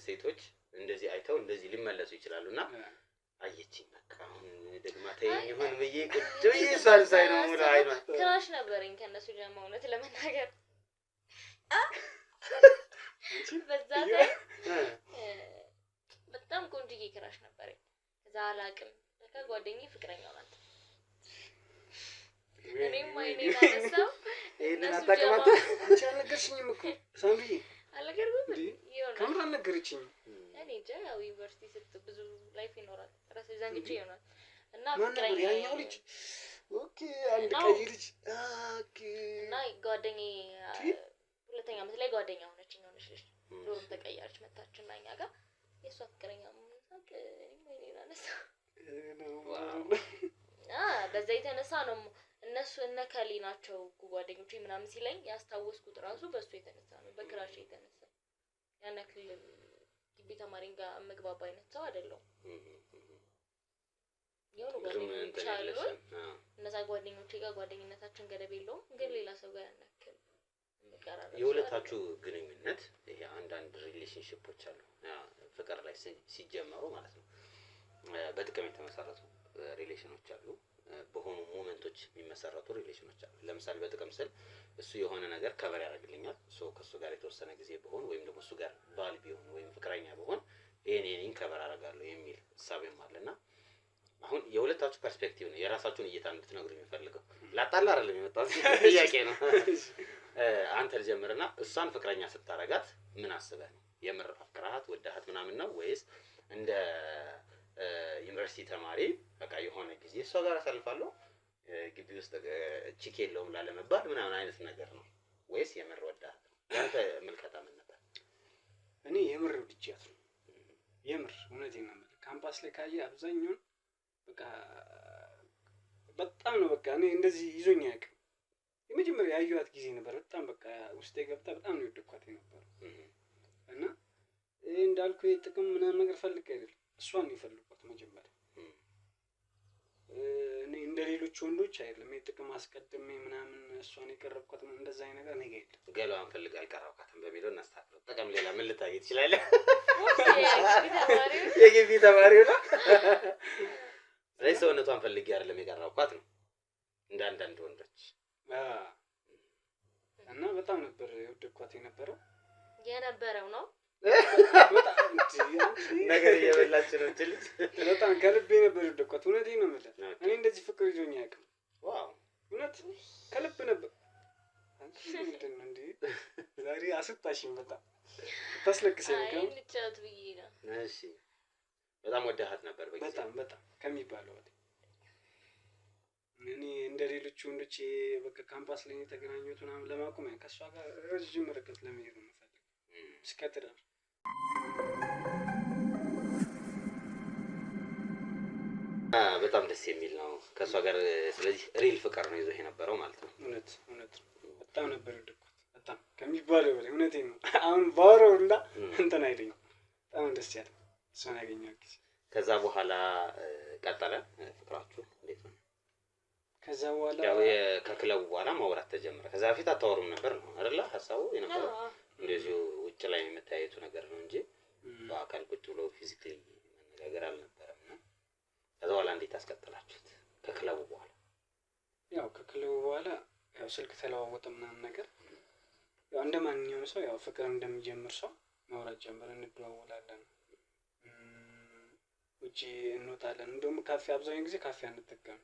ሴቶች እንደዚህ አይተው እንደዚህ ሊመለሱ ይችላሉ። እና አየችኝ በቃ አሁን ደግማ ተይኝ ይሆን ብዬ ቁጭ ብዬ እሷን ሳይ ነው የምውለው። አይኗ crush ነበረኝ ከእነሱ ጀማ እውነት ለመናገር በዛ time በጣም ቆንጅዬ crush ነበረኝ። ከዛ አላውቅም ለካ ጓደኛዬ ፍቅረኛው ናት። እኔም አይኔን አነሳው። ይሄንን እነሱ አታውቅም ጀማ አንተ? አንቺ አልነገርሽኝም እኮ ሳምሪ። አልነገርኩም እንዴ? ይሆናል። ከምር አልነገረችኝም። እኔ እንጃ ያው ዩኒቨርሲቲ ስት ብዙ life ይኖራል ራሴ ዘንግቼ ይሆናል። እና ማን ነበር ፍቅረኛዬ ያኛው ልጅ? Okay አንድ አዎ። ቀይ ልጅ። Okay እና ጓደኛዬ ቲ? ሁለተኛ ዓመት ላይ ጓደኛ ሆነችኝ የሆነች ልጅ dorm ተቀያሪች መታች እና እኛ ጋር የእሷ ፍቅረኛ መሆኑን ሳውቅ እኔም አይኔን አነሳው። Wow። በዛ የተነሳ ነው እነሱ እነ ከሌ ናቸው እኮ ጓደኞቼ ምናምን ሲለኝ ያስታወስኩት ራሱ በእሱ የተነሳ ነው፣ በ crush የተነሳ። ያን ያክል ግቢ ተማሪን ጋር መግባባ አይነት ሰው አይደለሁም። የሆኑ ብዙም ጓደኞች እንትን አሉኝ። የለሽም። አዎ። እነዛ ጓደኞቼ ጋር ጓደኝነታችን ገደብ የለውም፣ ግን ሌላ ሰው ጋር ያን ያክል የምቀራረብ ሰው የሁለታችሁ ግንኙነት ይሄ አንዳንድ relationship ኦች አሉ ፍቅር ላይ ሲጀመሩ ማለት ነው በጥቅም የተመሰረቱ relation ኦች አሉ፣ በሆኑ moment ኦች የሚመሰረቱ relation ኦች አሉ። ለምሳሌ በጥቅም ስል እሱ የሆነ ነገር cover ያደርግልኛል፣ so ከእሱ ጋር የተወሰነ ጊዜ ብሆን ወይም ደግሞ እሱ ጋር ባል ቢሆን ወይም ፍቅረኛ ብሆን ይሄን ይሄን cover አደርጋለሁ የሚል እሳቤም አለና አሁን የሁለታችሁ perspective ነው የራሳችሁን እይታ እንድትነግሩ የሚፈልገው። ላጣላ አይደለም የመጣሁት ጥያቄ ነው። አንተ ልጀምርና እሷን ፍቅረኛ ስታረጋት ምን አስበህ ነው? የምር አፍቅረሃት ወደሃት ምናምን ነው ወይስ እንደ ዩኒቨርሲቲ ተማሪ በቃ የሆነ ጊዜ እሷ ጋር አሳልፋለሁ ግቢ ውስጥ chick የለውም ላለመባል ምናምን አይነት ነገር ነው ወይስ የምር ወደሃት ነው? ያንተ ምልከታ ምን ነበር? እኔ የምር ወድጃት ነው። የምር እውነቴን ነው የምልህ። ካምፓስ ላይ ካየህ አብዛኛውን በቃ በጣም ነው በቃ እኔ እንደዚህ ይዞኝ አያውቅም። የመጀመሪያ ያየኋት ጊዜ ነበር በጣም በቃ ውስጤ ገብታ በጣም ነው የወደድኳት የነበረው። እና ይሄ እንዳልኩህ ጥቅም ምናምን ነገር ፈልጌ አይደለም፣ እሷን ነው የፈለኳት መጀመሪያ። እኔ እንደ ሌሎች ወንዶች አይደለም ጥቅም አስቀድሜ ምናምን እሷን የቀረብኳት እንደዛ አይነት ነገር እኔ ጋር የለም። ገላዋን ፈልግ አልቀረብኳትም በሚለው እናስተካክለው። ጥቅም ሌላ ምን ልታገኝ ትችላለህ? የግቢ ተማሪው ነው። ስለዚህ ሰውነቷን ፈልጌ አይደለም የቀረብኳት ነው እንደ አንዳንድ ወንዶች። እና በጣም ነበር የወደድኳት የነበረው የነበረው ነው። በጣም ነገር እየበላች ነው ልጅ። በጣም ከልቤ ነበር የወደድኳት። እውነቴን ነው የምልህ። እኔ እንደዚህ ፍቅር ይዞኝ አያውቅም። Wow እውነት ከልብ ነበር። አንቺ ምንድን ነው እንዴ ዛሬ አስወጣሽኝ። በጣም ታስለቅሰኝ። አይ እንጫወት ብዬ ነው። እሺ በጣም ወደሃት ነበር በጊዜው? በጣም በጣም ከሚባለው በላይ። እኔ እንደ ሌሎች ወንዶች በቃ ካምፓስ ላይ የተገናኙት ምናምን ለማቆም ከእሷ ጋር ረዥም ርቀት ለመሄድ ነው የምፈልገው እስከ ትዳር። በጣም ደስ የሚል ነው ከእሷ ጋር። ስለዚህ real ፍቅር ነው ይዞህ የነበረው ማለት ነው። እውነት እውነት በጣም ነበር የወደድኳት በጣም ከሚባለው በላይ። እውነቴን ነው። አሁን ባወራው ሁላ እንትን አይለኝም። በጣም ደስ ያለ እሷን ያገኘኋት ጊዜ። ከዛ በኋላ ቀጠለ ፍቅራችሁ እንዴት ነው? ከዛ በኋላ ያው ከክለቡ በኋላ ማውራት ተጀመረ። ከዛ በፊት አታወሩም ነበር ነው አይደለ? ሀሳቡ የነበረው እንደዚሁ ውጭ ላይ የመታየቱ ነገር ነው እንጂ በአካል ቁጭ ብሎ physically መነጋገር አልነበረም። እና ከዛ በኋላ እንዴት አስቀጠላችሁት? ከክለቡ በኋላ ያው ከክለቡ በኋላ ያው ስልክ ተለዋወጠ ምናምን ነገር። ያው እንደ ማንኛውም ሰው ያው ፍቅር እንደሚጀምር ሰው ማውራት ጀመረ። እንደዋወላለን፣ ውጪ እንወጣለን። እንደውም ካፌ አብዛኛው ጊዜ ካፌ አንጠቀምም።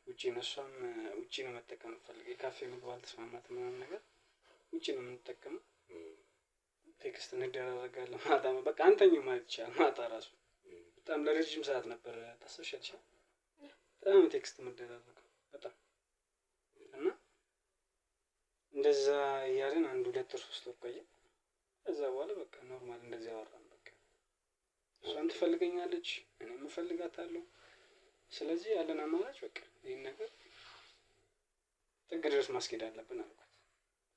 ውጪ ነው፣ እሷም ውጪ ነው መጠቀም የምትፈልገው። የካፌ ምግብ አልተስማማትም ምናምን ነገር ውጪ ነው የምንጠቀመው። text እንደራረጋለን ማታ በቃ አንተኛም ማለት ይቻላል። ማታ ራሱ በጣም ለረጅም ሰዓት ነበር ታስብሻለሽ? በጣም text የምንደራረገው በጣም እና እንደዛ እያልን 1 2 3 ወር ቆየ። ከዛ በኋላ በቃ normal እንደዚህ አወራን። በቃ እሷም ትፈልገኛለች እኔም እፈልጋታለሁ። ስለዚህ ያለን አማራጭ በቃ ይሄን ነገር ጥግ ድረስ ማስኬድ አለብን አልኳት።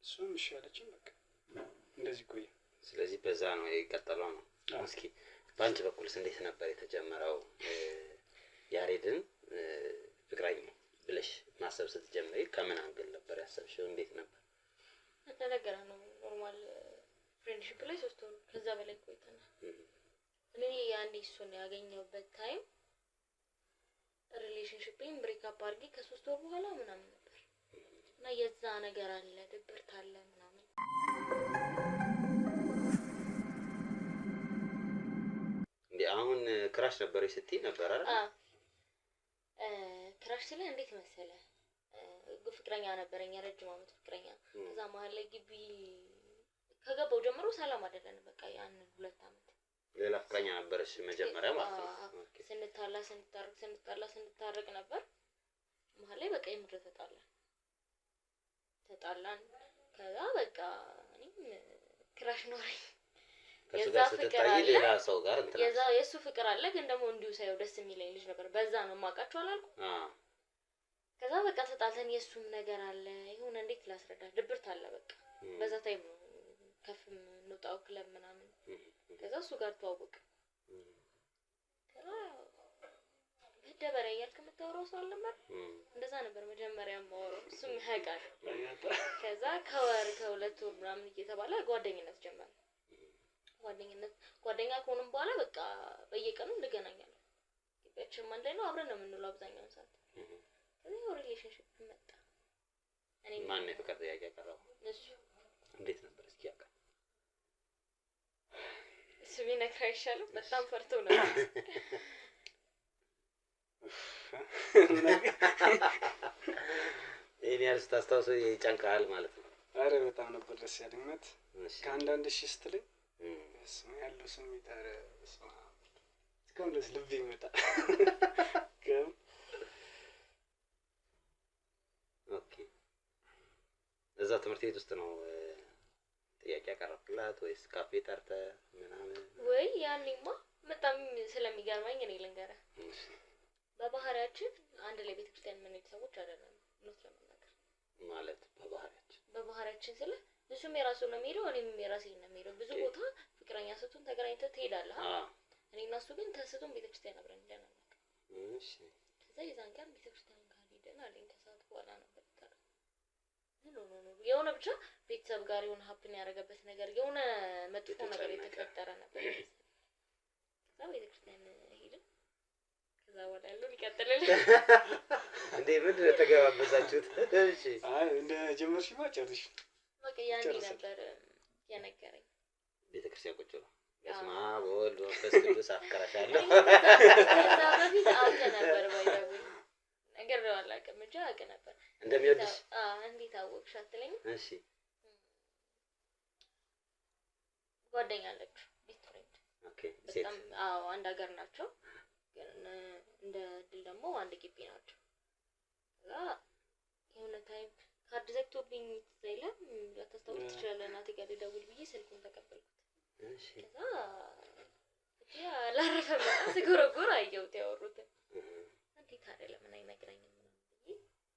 እሷም እሺ አለችኝ። በቃ እንደዚህ ቆየ። ስለዚህ በዛ ነው የቀጠለው ነው። እስኪ በአንቺ በኩልስ እንዴት ነበር የተጀመረው? ያሬድን ፍቅረኛ ብለሽ ማሰብ ስትጀምሪ ከምን angle ነበር ያሰብሽው? እንዴት ነበር? እንደነገረህ ነው normal friendship ላይ 3 ወር ከዛ በላይ ቆይተናል። እኔ ያኔ እሱን ያገኘሁበት time relationship ኤን break up አድርጌ ከ3 ወር በኋላ ምናምን ነበር እና የዛ ነገር አለ ድብርት አለ ምናምን። እንዴ አሁን crush ነበረሽ ስትይ ነበር አይደል? አዎ crush ስለ እንዴት መሰለህ ፍቅረኛ ነበረኝ የረጅም አመት ፍቅረኛ። ከዛ መሀል ላይ ግቢ ከገባው ጀምሮ ሰላም አይደለንም። በቃ ያንን 2 አመት ሌላ ፍቅረኛ ነበረሽ መጀመሪያ ማለት ነው። okay ስንጣላ ስንታረቅ ስንጣላ ስንታረቅ ነበር። መሀል ላይ በቃ የምር ተጣላን። ከዛ በቃ እኔም crush ኖረኝ። ከሱ ጋር ስትታይ ሌላ ሰው ጋር እንትን የዛ የሱ ፍቅር አለ ግን ደግሞ እንዲሁ ሳይው ደስ የሚለኝ ልጅ ነበር። በዛ ነው የማውቃቸው አላልኩም። ከዛ በቃ ተጣልተን የሱም ነገር አለ ይሁን እንዴት ላስረዳ ድብርት አለ በቃ በዛ time ነው ከፍ እንውጣው ክለብ ምናምን። ከዛ እሱ ጋር ተዋወቅ። ከዛ መደበሪያ እያልክ የምታወራው ሰው አልነበር? እንደዛ ነበር መጀመሪያ የማወራው እሱም ያውቃል። ከዛ ከወር ከ2 ወር ምናምን እየተባለ ጓደኝነት ጀመረ። ጓደኛ ከሆነም በኋላ በቃ በየቀኑ እንገናኛለን። ግቢያችንም አንድ ላይ ነው አብረን ነው የምንውለው አብዛኛውን ሰዓት። ከዛ ያው relationship መጣ። እኔ ማን ነው የፍቅር ጥያቄ ያቀረበው? እሱ። እንዴት ነበር እስኪ ያውቃል? እሱ ቢነግርህ አይሻልም? በጣም ፈርቶ ነበር። ይሄን ያህል ስታስታውሰው ይጨንቅሃል ማለት ነው። አረ በጣም ነበር ደስ ያለኝ እውነት። ከአንዳንድ እሺ ስትለኝ ያለው ስሜት አረ እስካሁን ድረስ ልቤ ይመጣል። okay እዛ ትምህርት ቤት ውስጥ ነው ጥያቄ ያቀረብክላት ወይስ ካፌ ጠርተህ ምናምን? ወይ ያኔማ በጣም ስለሚገርመኝ እኔ ልንገርህ፣ በባህሪያችን አንድ ላይ ቤተክርስቲያን የምንሄድ ሰዎች አይደለንም። እውነት ለመናገር ማለት በባህሪያችን ስለ እሱም የራሱ ነው የሚሄደው እኔም የራሴ ነው የሚሄደው። ብዙ ቦታ ፍቅረኛ ስትሆን ተገናኝተህ ትሄዳለህ። እኔ እና እሱ ግን ተስቶን ቤተክርስቲያን አብረን ሄደን አናውቅም። እሺ ከዛ የዛን ቀን ቤተክርስቲያን ካልሄድን አለኝ። ከሰዓት በኋላ ነበር የጠራኝ። no no no የሆነ ብቻ ቤተሰብ ጋር የሆነ happen ያደረገበት ነገር የሆነ መጥፎ ነገር የተፈጠረ ነበር። ከዛ ቤተክርስቲያን ሄድን። ከዛ በኋላ ያለውን ይቀጥልልህ። እንዴ ምንድን ነው የተገባበዛችሁት? እሺ አይ እንደ ጀመርሽማ ጨርሽ። በቃ ያኔ ነበር የነገረኝ። ቤተክርስቲያን ቁጭ ብሎ በስመ አብ ወወልድ ወመንፈስ ቅዱስ አፍቅረሻለሁ። ከዛ በፊት አውቅ ነበር ባይዘው ነግሬው አላውቅም እንጂ አውቅ ነበር እንደሚወድሽ። እንዴት አወቅሽ አትለኝም? እሺ ጓደኛ አለችው best friend። okay ሴት። በጣም አዎ አንድ ሀገር ናቸው ግን እንደ እድል ደግሞ አንድ ግቢ ናቸው። ከዛ የሆነ time ካርድ ዘግቶብኝ ትዝ አይልም? ላታስታውስ ትችላለህ። እናቴ ጋር ልደውል ብዬ ስልኩን ተቀበልኩት። እሺ ከዛ አላረፈም እና ስጎረጎር አየሁት ያወሩትን። እንዴት ታዲያ ለምን አይነግረኝም ምናምን ብዬ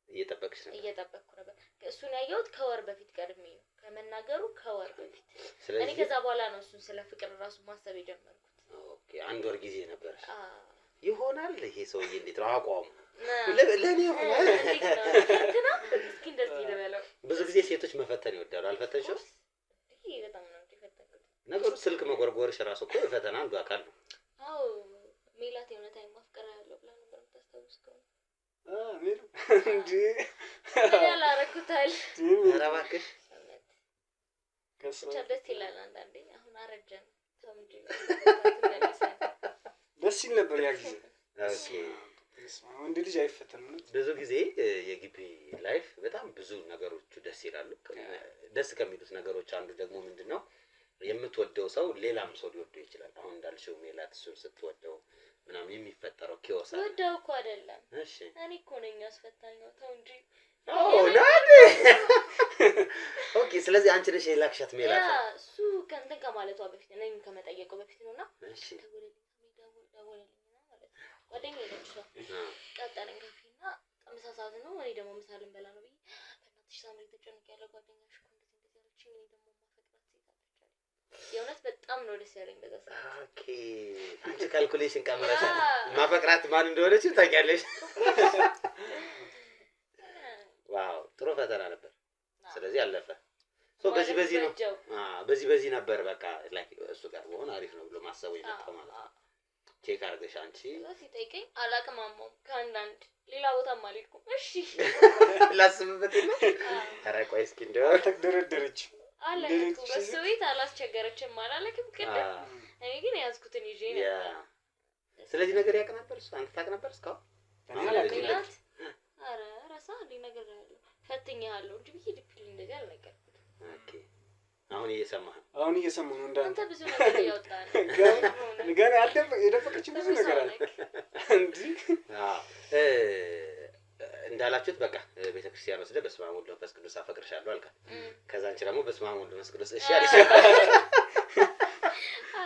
እየጠበቅሽ ነበር? እየጠበቅኩ ነበር። እሱን ያየሁት ከወር በፊት ቀድሜ ነው ከመናገሩ ከወር በፊት። እኔ ስለዚህ ከዛ በኋላ ነው እሱን ስለ ፍቅር ራሱ ማሰብ የጀመርኩት። okay 1 ወር ጊዜ ነበረሽ። ይሆናል ይሄ ሰውዬ እንዴት ነው አቋሙ? ለኔ ይሆናል። እንዴት ነው እንትና እስኪ እንደዚህ ልበለው። ብዙ ጊዜ ሴቶች መፈተን ይወዳሉ። አልፈተንሽውም? ይሄ በጣም ነው እንጂ ፈተንኩት። ነገሩ ስልክ መጎርጎርሽ ራሱ እኮ የፈተና አንዱ አካል ነው። አዎ ሜላት የሆነ time አፍቅሬያለሁ ብላ ነበር የምታስታውስ ከሆነ። ሜሉ እንዴ ምን ያላረኩታል። ኧረ እባክሽ ብቻ ደስ ይላል አንዳንዴ። አሁን አረጀን ተው እንጂ ደስ ይል ነበር ያ ጊዜ። Okay። ወንድ ልጅ አይፈተንም እውነት። ብዙ ጊዜ የግቢ life በጣም ብዙ ነገሮቹ ደስ ይላሉ። ደስ ከሚሉት ነገሮች አንዱ ደግሞ ምንድን ነው የምትወደው ሰው ሌላም ሰው ሊወደው ይችላል። አሁን እንዳልሽው ሜላት እሱን ስትወደው ምናምን የሚፈጠረው chaos አለ። ወደው እኮ አይደለም፣ እሺ እኔ እኮ ነኝ ያስፈታኛው። ተው እንጂ። ኦ ናዴ okay። ስለዚህ አንቺ ነሽ የላክሻት ሜላት? Yeah፣ እሱ ከእንትን ከማለቷ በፊት፣ እኔም ከመጠየቀው በፊት ነውና ደወለልኝ፣ ደወለልኝና ማለት ነው፣ ጓደኛዬ ነች እሷ። ቀጠረኝ ካፌ እና ምሳ ሰዓት ነው። እኔ ደግሞ ምሳ ልንበላ ነው ብዬ፣ በእናትሽ ሳምሪ ተጨንቄያለሁ፣ ጓደኛሽ እኮ እንደዚህ እንደዚህ አለችኝ፣ እኔ ደግሞ የማፈቅራት ሴት አለች አለኝ። የእውነት በጣም ነው ደስ ያለኝ በዛ ሰዓት። Okay፣ አንቺ calculation ቀምረሻል። Yeah። ማፈቅራት ማን እንደሆነችም ታውቂያለሽ። Wow፣ ጥሩ ፈተና ነበር። ስለዚህ አለፈ። So በዚህ በዚህ ነው በጀው። በዚህ በዚህ ነበር በቃ like እሱ ጋር በሆን አሪፍ ነው ብሎ ማሰቡ የመጣው ማለት ነው። Check አድርገሽ አንቺ። ከዛ ሲጠይቀኝ አላቅማማውም፣ ከአንዳንድ ሌላ ቦታም አልሄድኩም። እሺ። ላስብበት የለ፣ ኧረ ቆይ እስኪ እንደው አልተደረደረች። አላልኩም። በሱ ቤት አላስቸገረችም አላለክም ቅድም። እኔ ግን የያዝኩትን ይዤ ነበር። ስለዚህ ነገር ያውቅ ነበር እሱ? አንተ ታውቅ ነበር እስካሁን? እኔ አላውቅም። ምክንያት ኧረ ረሳ እንዴ፣ ነገር ያለው ፈትኛለሁ እንጂ ብዬ deeply እንደዚህ አልነገርኩትም። Okay፣ አሁን እየሰማህ ነው። አሁን እየሰማሁ ነው እንዳንተ። አንተ ብዙ ነገር እያወጣ ነው። ገና የደበቀችው ብዙ ነገር አለ እንዲህ። አዎ፣ እንዳላችሁት በቃ ቤተክርስቲያን ወስደህ በስመ አብ ወወልድ ወመንፈስ ቅዱስ አፈቅርሻለሁ አልካት። ከዛ አንቺ ደግሞ በስመ አብ ወወልድ ወመንፈስ ቅዱስ እሺ አለሽ። ኧረ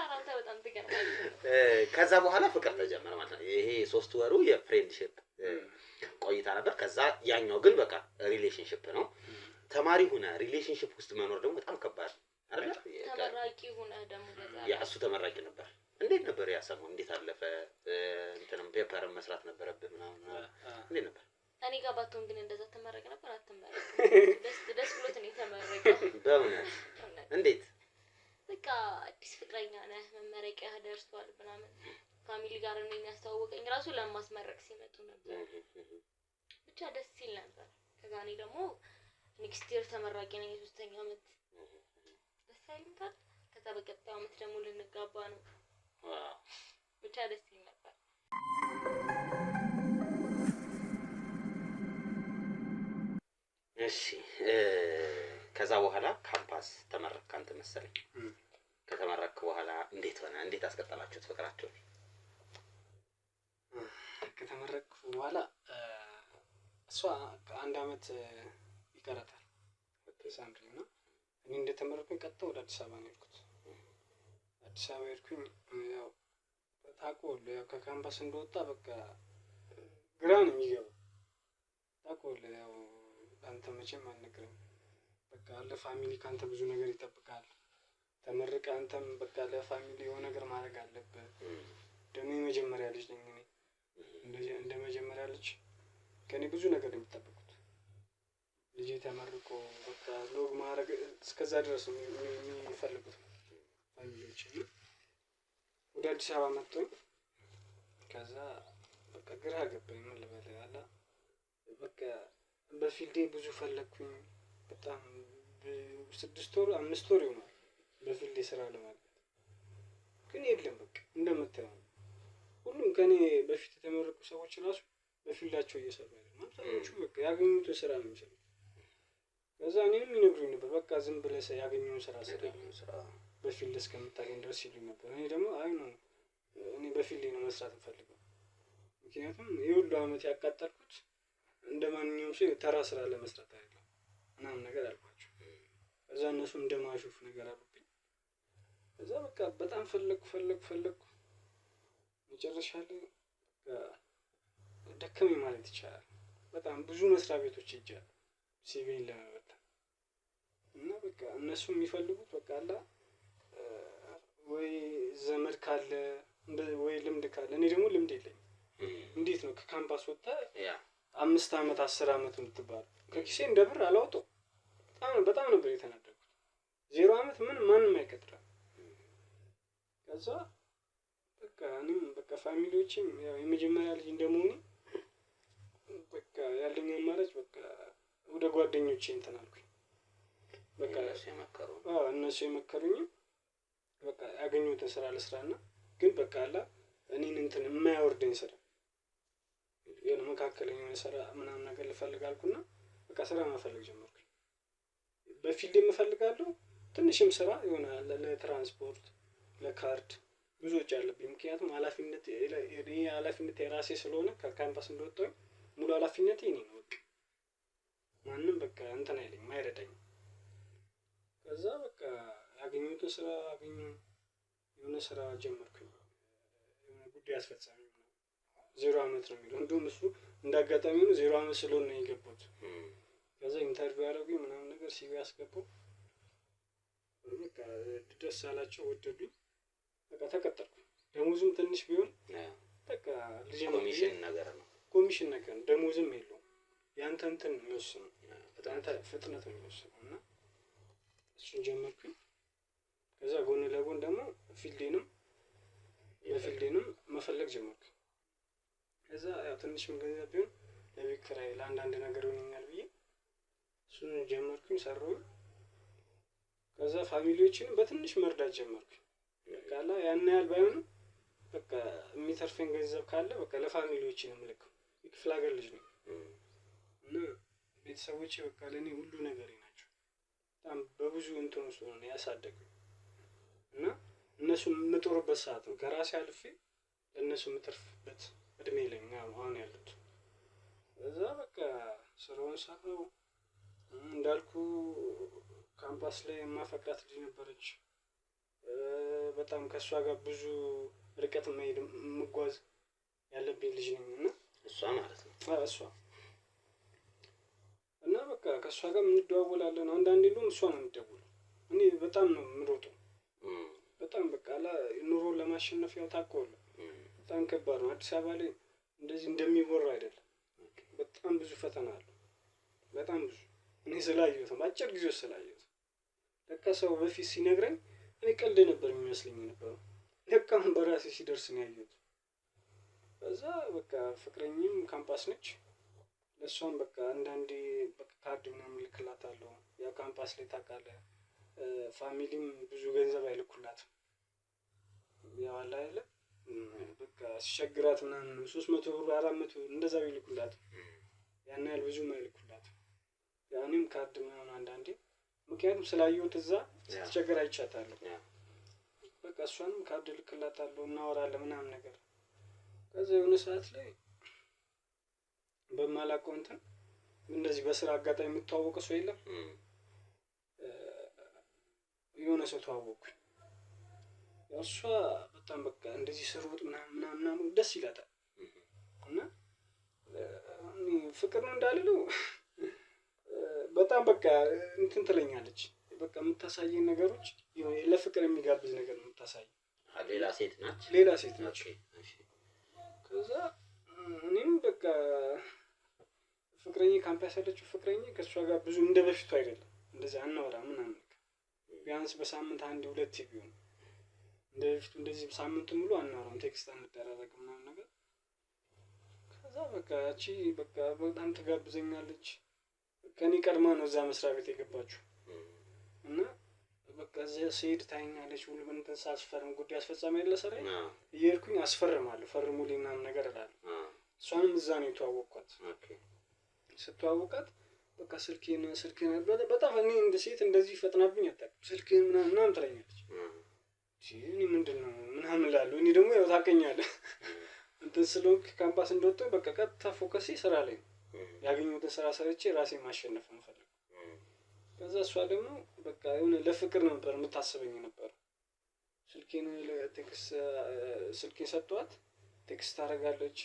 አንተ በጣም ትገርማለህ። ከዛ በኋላ ፍቅር ተጀመረ ማለት ነው። ይሄ 3 ወሩ የ friendship ቆይታ ነበር። ከዛ ያኛው ግን በቃ relationship ነው። ተማሪ ሁነ relationship ውስጥ መኖር ደግሞ በጣም ከባድ አይደለ? ተመራቂ ሁነህ ደግሞ በዛ Yeah፣ እሱ ተመራቂ ነበር። እንዴት ነበር ያ ሰሞን? እንዴት አለፈ? እንትንም paper ን መስራት ነበረብህ ምናምን ምናምን። እንዴት ነበር? እኔ ጋር ባትሆን ግን እንደዛ ትመረቅ ነበር? አትመረቅ። ደስ ደስ ብሎት ነው የተመረቀው። በእውነት? እውነት። እንዴት? በቃ አዲስ ፍቅረኛ ነህ፣ መመረቂያ ደርሷል ምናምን፣ family ጋር እኔን ያስተዋወቀኝ ራሱ ለማስመረቅ ሲመጡ ነበር። ብቻ ደስ ሲል ነበር። ከዛ እኔ ደግሞ next year ተመራቂ ነኝ፣ የሶስተኛ አመት። ደስ አይልም ታዲያ? ከዛ በቀጣዩ አመት ደግሞ ልንጋባ ነው። ብቻ ደስ ይል ነበር። እሺ፣ ከዛ በኋላ ካምፓስ ተመረቅክ አንተ መሰለኝ። ከተመረቅክ በኋላ እንዴት ሆነ? እንዴት አስቀጠላችሁት ፍቅራችሁን? ከተመረቅኩ በኋላ እሷ ከአንድ አመት ይቀራታል ሳምሪ፣ እና እኔ እንደተመረቅኩኝ ቀጥታ ወደ አዲስ አበባ ነው የሄድኩት። አዲስ አበባ ሄድኩኝ። ያው ታውቀዋለህ፣ ያው ከካምፓስ እንደወጣ በቃ ግራ ነው የሚገባው። ታውቀዋለህ፣ ያው አንተ መቼም አልነግርህም። በቃ ለ family ከአንተ ብዙ ነገር ይጠብቃል። ተመርቀህ አንተም በቃ ለ family የሆነ ነገር ማድረግ አለብህ። ደግሞ የመጀመሪያ ልጅ ነኝ እኔ። እንደ መጀመሪያ ልጅ ከእኔ ብዙ ነገር ነው የሚጠበቁት። ልጄ ተመርቆ በቃ ሎግ ማድረግ እስከዛ ድረስ ነው የሚፈልጉት family ዎች። እና ወደ አዲስ አበባ መጥቶኝ ከዛ በቃ ግራ ገባኝ። ምን ልበልህ አላ በቃ በ field ኤ ብዙ ፈለግኩኝ። በጣም 6 ወር 5 ወር ይሆናል በ field ኤ ስራ ለማግኘት፣ ግን የለም፣ በቃ እንደምታየው ነው። ሁሉም ከኔ በፊት የተመረቁ ሰዎች ራሱ በ field ኣቸው እየሰሩ አይደለም። አብዛኞቹ በቃ ያገኙትን ስራ ነው የሚሰሩት። ከዛ እኔንም ይነግሩኝ ነበር፣ በቃ ዝም ብለህ ያገኘውን ስራ ስራ ያገኘውን ስራ በ field እስከምታገኝ ድረስ ይሉኝ ነበር። እኔ ደግሞ አይ ነው፣ እኔ በ field ኤ ነው መስራት የምፈልገው። ምክንያቱም ይህ ሁሉ አመት ያቃጠልኩት እንደ ማንኛውም ሰው ተራ ስራ ለመስራት አይደለም ምናምን ነገር አልኳቸው። ከዛ እነሱ እንደ ማሾፍ ነገር አሉብኝ። ከዛ በቃ በጣም ፈለግኩ ፈለግኩ ፈለግኩ፣ መጨረሻ ላይ በቃ ደከመኝ ማለት ይቻላል። በጣም ብዙ መስሪያ ቤቶች ሄጃለሁ CV ን ለመበተን፣ እና በቃ እነሱ የሚፈልጉት በቃ አላ ወይ ዘመድ ካለ ወይ ልምድ ካለ፣ እኔ ደግሞ ልምድ የለኝም። እንዴት ነው ከካምፓስ ወጥተህ 5 አመት 10 አመት የምትባለው? ከኪሴ እንደ ብር አላወጣው። በጣም በጣም ነበር የተናደድኩት። 0 አመት ምን ማንም አይቀጥርም። ከዛ በቃ እኔም በቃ family ዎችም ያው የመጀመሪያ ልጅ እንደመሆኔ በቃ ያለኝ አማራጭ በቃ ወደ ጓደኞቼ እንትን አልኩኝ። በቃ እነሱ የመከሩ አዎ፣ እነሱ የመከሩኝም በቃ ያገኘሁትን ስራ ልስራና ግን በቃ አላ እኔን እንትን የማያወርደኝ ስራ የሆነ መካከለኛ የሆነ ስራ ምናምን ነገር ልፈልግ አልኩና በቃ ስራ መፈለግ ጀመርኩኝ። በ field የምፈልጋለሁ ትንሽም ስራ የሆነ ለትራንስፖርት ለካርድ ብዙ ወጪ አለብኝ። ምክንያቱም ኃላፊነት እኔ ኃላፊነት የራሴ ስለሆነ ከካምፓስ እንደወጣሁኝ ሙሉ ኃላፊነት የኔ ነው። በቃ ማንም በቃ እንትን አይለኝም፣ አይረዳኝም። ከዛ በቃ ያገኘሁትን ስራ አገኘሁ። የሆነ ስራ ጀመርኩኝ። የሆነ ጉዳይ አስፈጻሚ ምናምን 0 ዓመት ነው የሚለው። እንደውም እሱ እንደ አጋጣሚ ሆኖ 0 ዓመት ስለሆነ ነው የገባሁት። ከዛ interview ያደረጉኝ ምናምን ነገር CV አስገባሁ። በቃ ደስ አላቸው፣ ወደዱኝ። በቃ ተቀጠርኩ። ደሞዙም ትንሽ ቢሆን በቃ ልጀምር ብዬ ኮሚሽን ነገር ነው። ኮሚሽን ነገር ነው፣ ደሞዝም የለውም። ያንተ እንትን ነው የሚወስነው፣ ያንተ ፍጥነት ነው የሚወስነው። እና እሱን ጀመርኩኝ። ከዛ ጎን ለጎን ደግሞ field ኤንም በ field ኤንም መፈለግ ጀመርኩኝ። ከዛ ያው ትንሽም ገንዘብ ቢሆን ለቤት ኪራይ ለአንዳንድ ነገር ይሆነኛል ብዬ እሱን ጀመርኩኝ፣ ሰራሁኝ። ከዛ family ዎችንም በትንሽ መርዳት ጀመርኩኝ። በቃ አላ ያን ያህል ባይሆንም በቃ የሚተርፈኝ ገንዘብ ካለ በቃ ለ family ዎቼ ነው የምልከው። የክፍለ ሀገር ልጅ ነኝ እና ቤተሰቦቼ በቃ ለእኔ ሁሉ ነገሬ ናቸው። በጣም በብዙ እንትን ውስጥ ነው ያሳደጉኝ እና እነሱ የምጦርበት ሰዓት ነው። ከራሴ አልፌ ለእነሱ የምተርፍበት እድሜ ላይ ነው አሁን ያሉት። እዛ በቃ ስራውን ሰራው። እንዳልኩ ካምፓስ ላይ የማፈቅራት ልጅ ነበረች። በጣም ከእሷ ጋር ብዙ ርቀት መሄድ የምጓዝ ያለብኝ ልጅ ነኝ እና እሷ ማለት ነው። እሷ እና በቃ ከእሷ ጋር እንደዋወላለን። አንዳንዴ እንደውም እሷ ነው የምትደውለው። እኔ በጣም ነው የምሮጠው። በጣም በቃ ኑሮን ለማሸነፍ ያው ታውቀዋለህ፣ በጣም ከባድ ነው። አዲስ አበባ ላይ እንደዚህ እንደሚወራ አይደለም። በጣም ብዙ ፈተና አለው። በጣም ብዙ እኔ ስላየሁት ነው፣ በአጭር ጊዜ ውስጥ ስላየሁት። ለካ ሰው በፊት ሲነግረኝ እኔ ቀልድ ነበር የሚመስለኝ የነበረው። ለካ አሁን በራሴ ሲደርስ ነው ያየሁት። ከዛ በቃ ፍቅረኛም ካምፓስ ነች። ለእሷም በቃ አንዳንዴ በቃ ካርድ ምናምን እልክላታለሁ። ያው ካምፓስ ላይ ታውቃለህ፣ family ም ብዙ ገንዘብ አይልኩላትም። ያው አለ አይደለ በቃ ሲቸግራት ምናምን 300 ብር 400 እንደዛ ቢልኩላት ያን ያህል ብዙም አይልኩላትም። ያው እኔም ካርድ ምናምን አንዳንዴ ምክንያቱም ስላየሁት እዛ ስትቸገር አይቻታለሁ። በቃ እሷንም ካርድ እልክላታለሁ፣ እናወራለን ምናምን ነገር። ከዛ የሆነ ሰዓት ላይ በማላውቀው እንትን እንደዚህ በስራ አጋጣሚ የምተዋወቀው ሰው የለም። የሆነ ሰው ተዋወቅኩኝ። እሷ በጣም በቃ እንደዚህ ስሮጥ ምናምን ምናምን ምናምን ደስ ይላታል። እና እኔ ፍቅር ነው እንዳልለው በጣም በቃ እንትን ትለኛለች። በቃ የምታሳየኝ ነገሮች ለፍቅር የሚጋብዝ ነገር ነው የምታሳየኝ። ሌላ ሴት ናት። ሌላ ሴት ናት። ከዛ እኔም በቃ ፍቅረኛ ካምፓስ ያለችው ፍቅረኛ ከእሷ ጋር ብዙ እንደ በፊቱ አይደለም፣ እንደዚህ አናወራ ምናምን። ቢያንስ በሳምንት አንድ ሁለት ቢሆን እንደ በፊቱ እንደዚህ ሳምንቱ ሙሉ አናወራም፣ text አንደራረግም ምናምን ነገር። ከዛ በቃ እቺ በቃ በጣም ትጋብዘኛለች። ከኔ ቀድማ ነው እዛ መስሪያ ቤት የገባችው እና በቃ እዚያ ስሄድ ታየኛለች። ሁሉ እንትን ሳስፈርም ጉዳይ አስፈጻሚ ያለ ስራዬ እየሄድኩኝ አስፈርማለሁ፣ ፈርሙልኝ ምናምን ነገር እላለሁ። እሷንም እዛ ነው የተዋወቅኳት። ስተዋወቃት በቃ ስልኬን ስልኬን በጣም እኔ እንደ ሴት እንደዚህ ፈጥናብኝ አታውቅም። ስልኬን ምናምን ምናምን ትለኛለች። እኔ ምንድን ነው ምናምን እላለሁ። እኔ ደግሞ ያው ታውቀኛለህ እንትን ስለሆንክ ካምፓስ እንደወጣሁ በቃ ቀጥታ focus ኤ ስራ ላይ ነው። ያገኘሁትን ስራ ሰርቼ ራሴን ማሸነፍ ነው የምፈልገው። ከዛ እሷ ደግሞ በቃ የሆነ ለፍቅር ነበር የምታስበኝ ነበር። ስልኬን text ስልኬን ሰጥቷት text ታደርጋለች።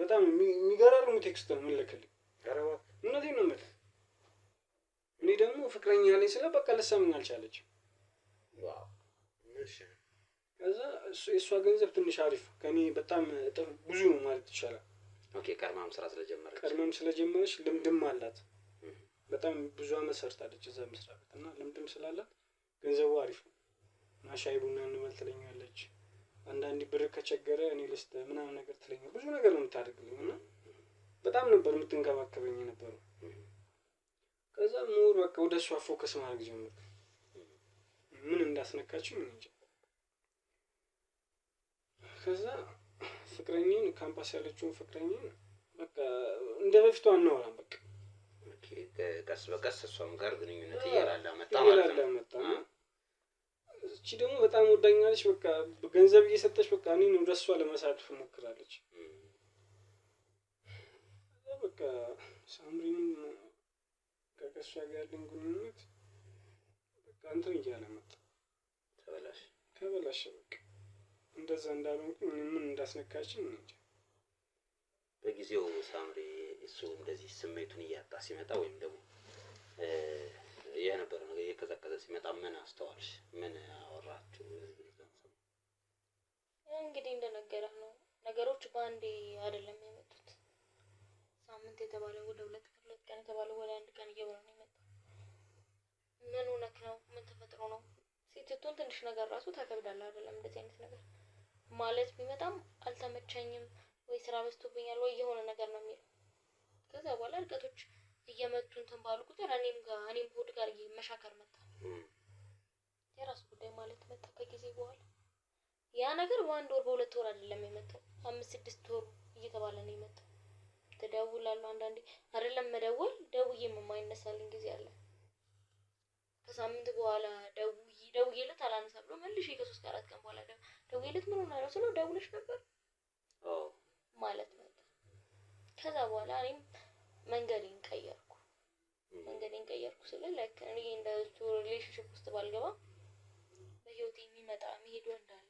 በጣም የሚገራርሙ text ነው የምልክልኝ። እውነቴን ነው የምልህ። እኔ ደግሞ ፍቅረኛ አለኝ ስለ በቃ ልትሰማኝ አልቻለችም። ከዛ የእሷ ገንዘብ ትንሽ አሪፍ ከእኔ በጣም እጥፍ ብዙ ነው ማለት ይቻላል። okay፣ ቀድማም ስራ ስለጀመረች ቀድማም ስለጀመረች ልምድም አላት። በጣም ብዙ አመት ሰርታለች እዛ መስሪያ ቤት እና ልምድም ስላላት ገንዘቡ አሪፍ ነው። እና ሻይ ቡና እንበል ትለኛለች። አንዳንዴ ብር ከቸገረ እኔ ልስጥ ምናምን ነገር ትለኛለች። ብዙ ነገር ነው የምታደርግልኝ እና በጣም ነበር የምትንከባከበኝ የነበረው። ከዛ more በቃ ወደ እሷ focus ማድረግ ጀመርኩ። ምን እንዳስነካችኝ እኔ እንጃ። ከዛ ፍቅረኛዬን ካምፓስ ያለችውን ፍቅረኛዬን በቃ እንደ በፊቱ አናወራም። በቃ okay፣ ቀስ በቀስ እሷም ጋር ግንኙነት እየላላ መጣ ማለት እየላላ ነው። መጣ። እና እቺ ደግሞ በጣም ወዳኛለች። በቃ ገንዘብ እየሰጠች በቃ እኔን ወደ እሷ ለመሳብ ትሞክራለች። ከዛ በቃ ሳምሪንም ከእሷ ጋር ያለኝ ግንኙነት በቃ እንትን እያለ መጣ፣ ተበላሽ። ተበላሸ። በቃ እንደዛ እንዳልሆንኩኝ እኔ ምን እንዳስነካችኝ እኔ እንጃ። በጊዜው ሳምሪ እሱ እንደዚህ ስሜቱን እያጣ ሲመጣ ወይም ደግሞ የነበረው ነገር እየቀዘቀዘ ሲመጣ ምን አስተዋልሽ? ምን አወራችሁ? ያው እንግዲህ እንደነገረህ ነው፣ ነገሮች በአንዴ አይደለም የመጡት። ሳምንት የተባለው ወደ 2 ቀን፣ 2 ቀን የተባለው ወደ 1 ቀን እየሆነ ነው የመጣው። ምን ሆነክ ነው? ምን ተፈጥሮ ነው? ሴት ስትሆን ትንሽ ነገር ራሱ ታከብዳለህ አይደለም? እንደዚህ አይነት ነገር ማለት ቢመጣም አልተመቸኝም ወይ ስራ በዝቶብኛል ወይ የሆነ ነገር ነው የሚለው። ከዛ በኋላ እርቀቶች እየመጡ እንትን ባሉ ቁጥር እኔም ጋር እኔም ሆድ ጋር መሻከር መጣ። የራሱ ጉዳይ ማለት መጣ ከጊዜ በኋላ። ያ ነገር በአንድ ወር በሁለት ወር አይደለም የመጣው፣ 5 6 ወር እየተባለ ነው የመጣው። ትደውላለህ አንዳንዴ አይደለም መደወል ደውዬም የማይነሳልኝ ጊዜ አለ። ከሳምንት በኋላ ደውዬለት አላነሳ ብሎ መልሼ ከ3 ከ4 ቀን በኋላ ደውዬለት ምን ሆነህ ነው ስለው ደውለሽ ነበር ማለት መጣ። ከዛ በኋላ እኔም መንገዴን ቀየርኩ። መንገዴን ቀየርኩ ስለ like እኔ እንደ እሱ relationship ውስጥ ባልገባ በህይወቴ የሚመጣ የሚሄድ ወንድ አለ።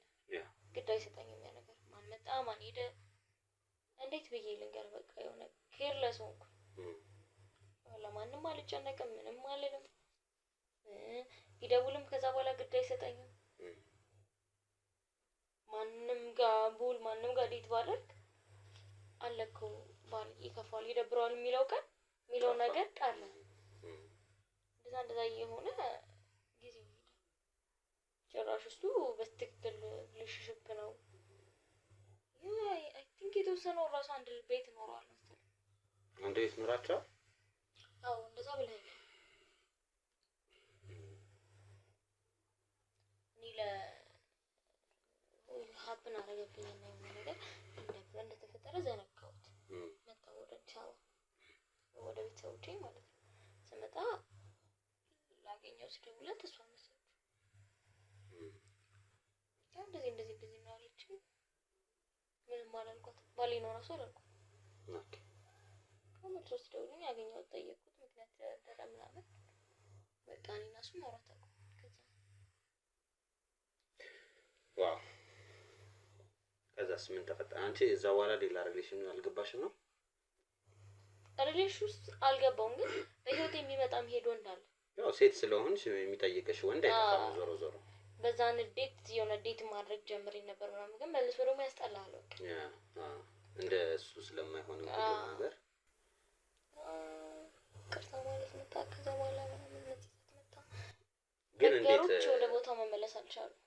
ግድ አይሰጠኝም ያ ነገር። ማን መጣ ማን ሄደ እንዴት ብዬ ልንገር? በቃ የሆነ careless ሆንኩ። ለማንም አልጨነቅም፣ ምንም አልልም። ቢደውልም ከዛ በኋላ ግድ አይሰጠኝም። ማንም ጋር ብውል ማንም ጋር date ባደርግ አለከው ባል ይከፋዋል፣ ይደብረዋል የሚለው ቀን የሚለው ነገር ቀረ። እንደዛ እንደዛ እየሆነ ጊዜው ሄደ። ጭራሽ እሱ በትክክል relationship ነው። I think የተወሰነው ራሱ አንድ ቤት ኖረዋል መሰለኝ። አንድ ቤት ኖራቸዋል? አዎ እንደዛ ብለኸኛል። እኔ ለ happen አደረገብኝና የሆነ ነገር እንደተፈጠረ ዘነጋሁት። መጣሁ ወደ አዲስ አበባ ወደ ቤተሰቦቼ ማለት ነው። ስመጣ ላገኘው ስደውልለት እሷ አነሳችው። እንደዚህ እንደዚህ እንደዚህ ነው አለችኝ። ምንም አላልኳትም። ባሌ ነው እራሱ አላልኳትም። ከመልሶ ሲደውልልኝ አገኘሁት፣ ጠየቅኩት፣ ምክንያት ደረደረ ምናምን። በቃ እኔና እሱ ማውራት አቆምን። ከዛ wow። ከዛስ ምን ተፈጠረ? አንቺ እዛ በኋላ ሌላ relation አልገባሽም ነው? relation ውስጥ አልገባውም፣ ግን በህይወት የሚመጣ የሚሄድ ወንድ አለ። ያው ሴት ስለሆንሽ የሚጠይቅሽ ወንድ አይጠፋም። ዞሮ ዞሮ በዛ ንዴት የሆነ date ማድረግ ጀምሬ ነበር ምናምን፣ ግን መልሶ ደግሞ ያስጠላሃል። በቃ እንደ እሱ ስለማይሆን ሁሉ ነገር ቅርታ ማለት መጣ። ከዛ በኋላ ምናምን መጸጸት መጣ። ግን እንዴት ነገሮች ወደ ቦታው መመለስ አልቻሉም።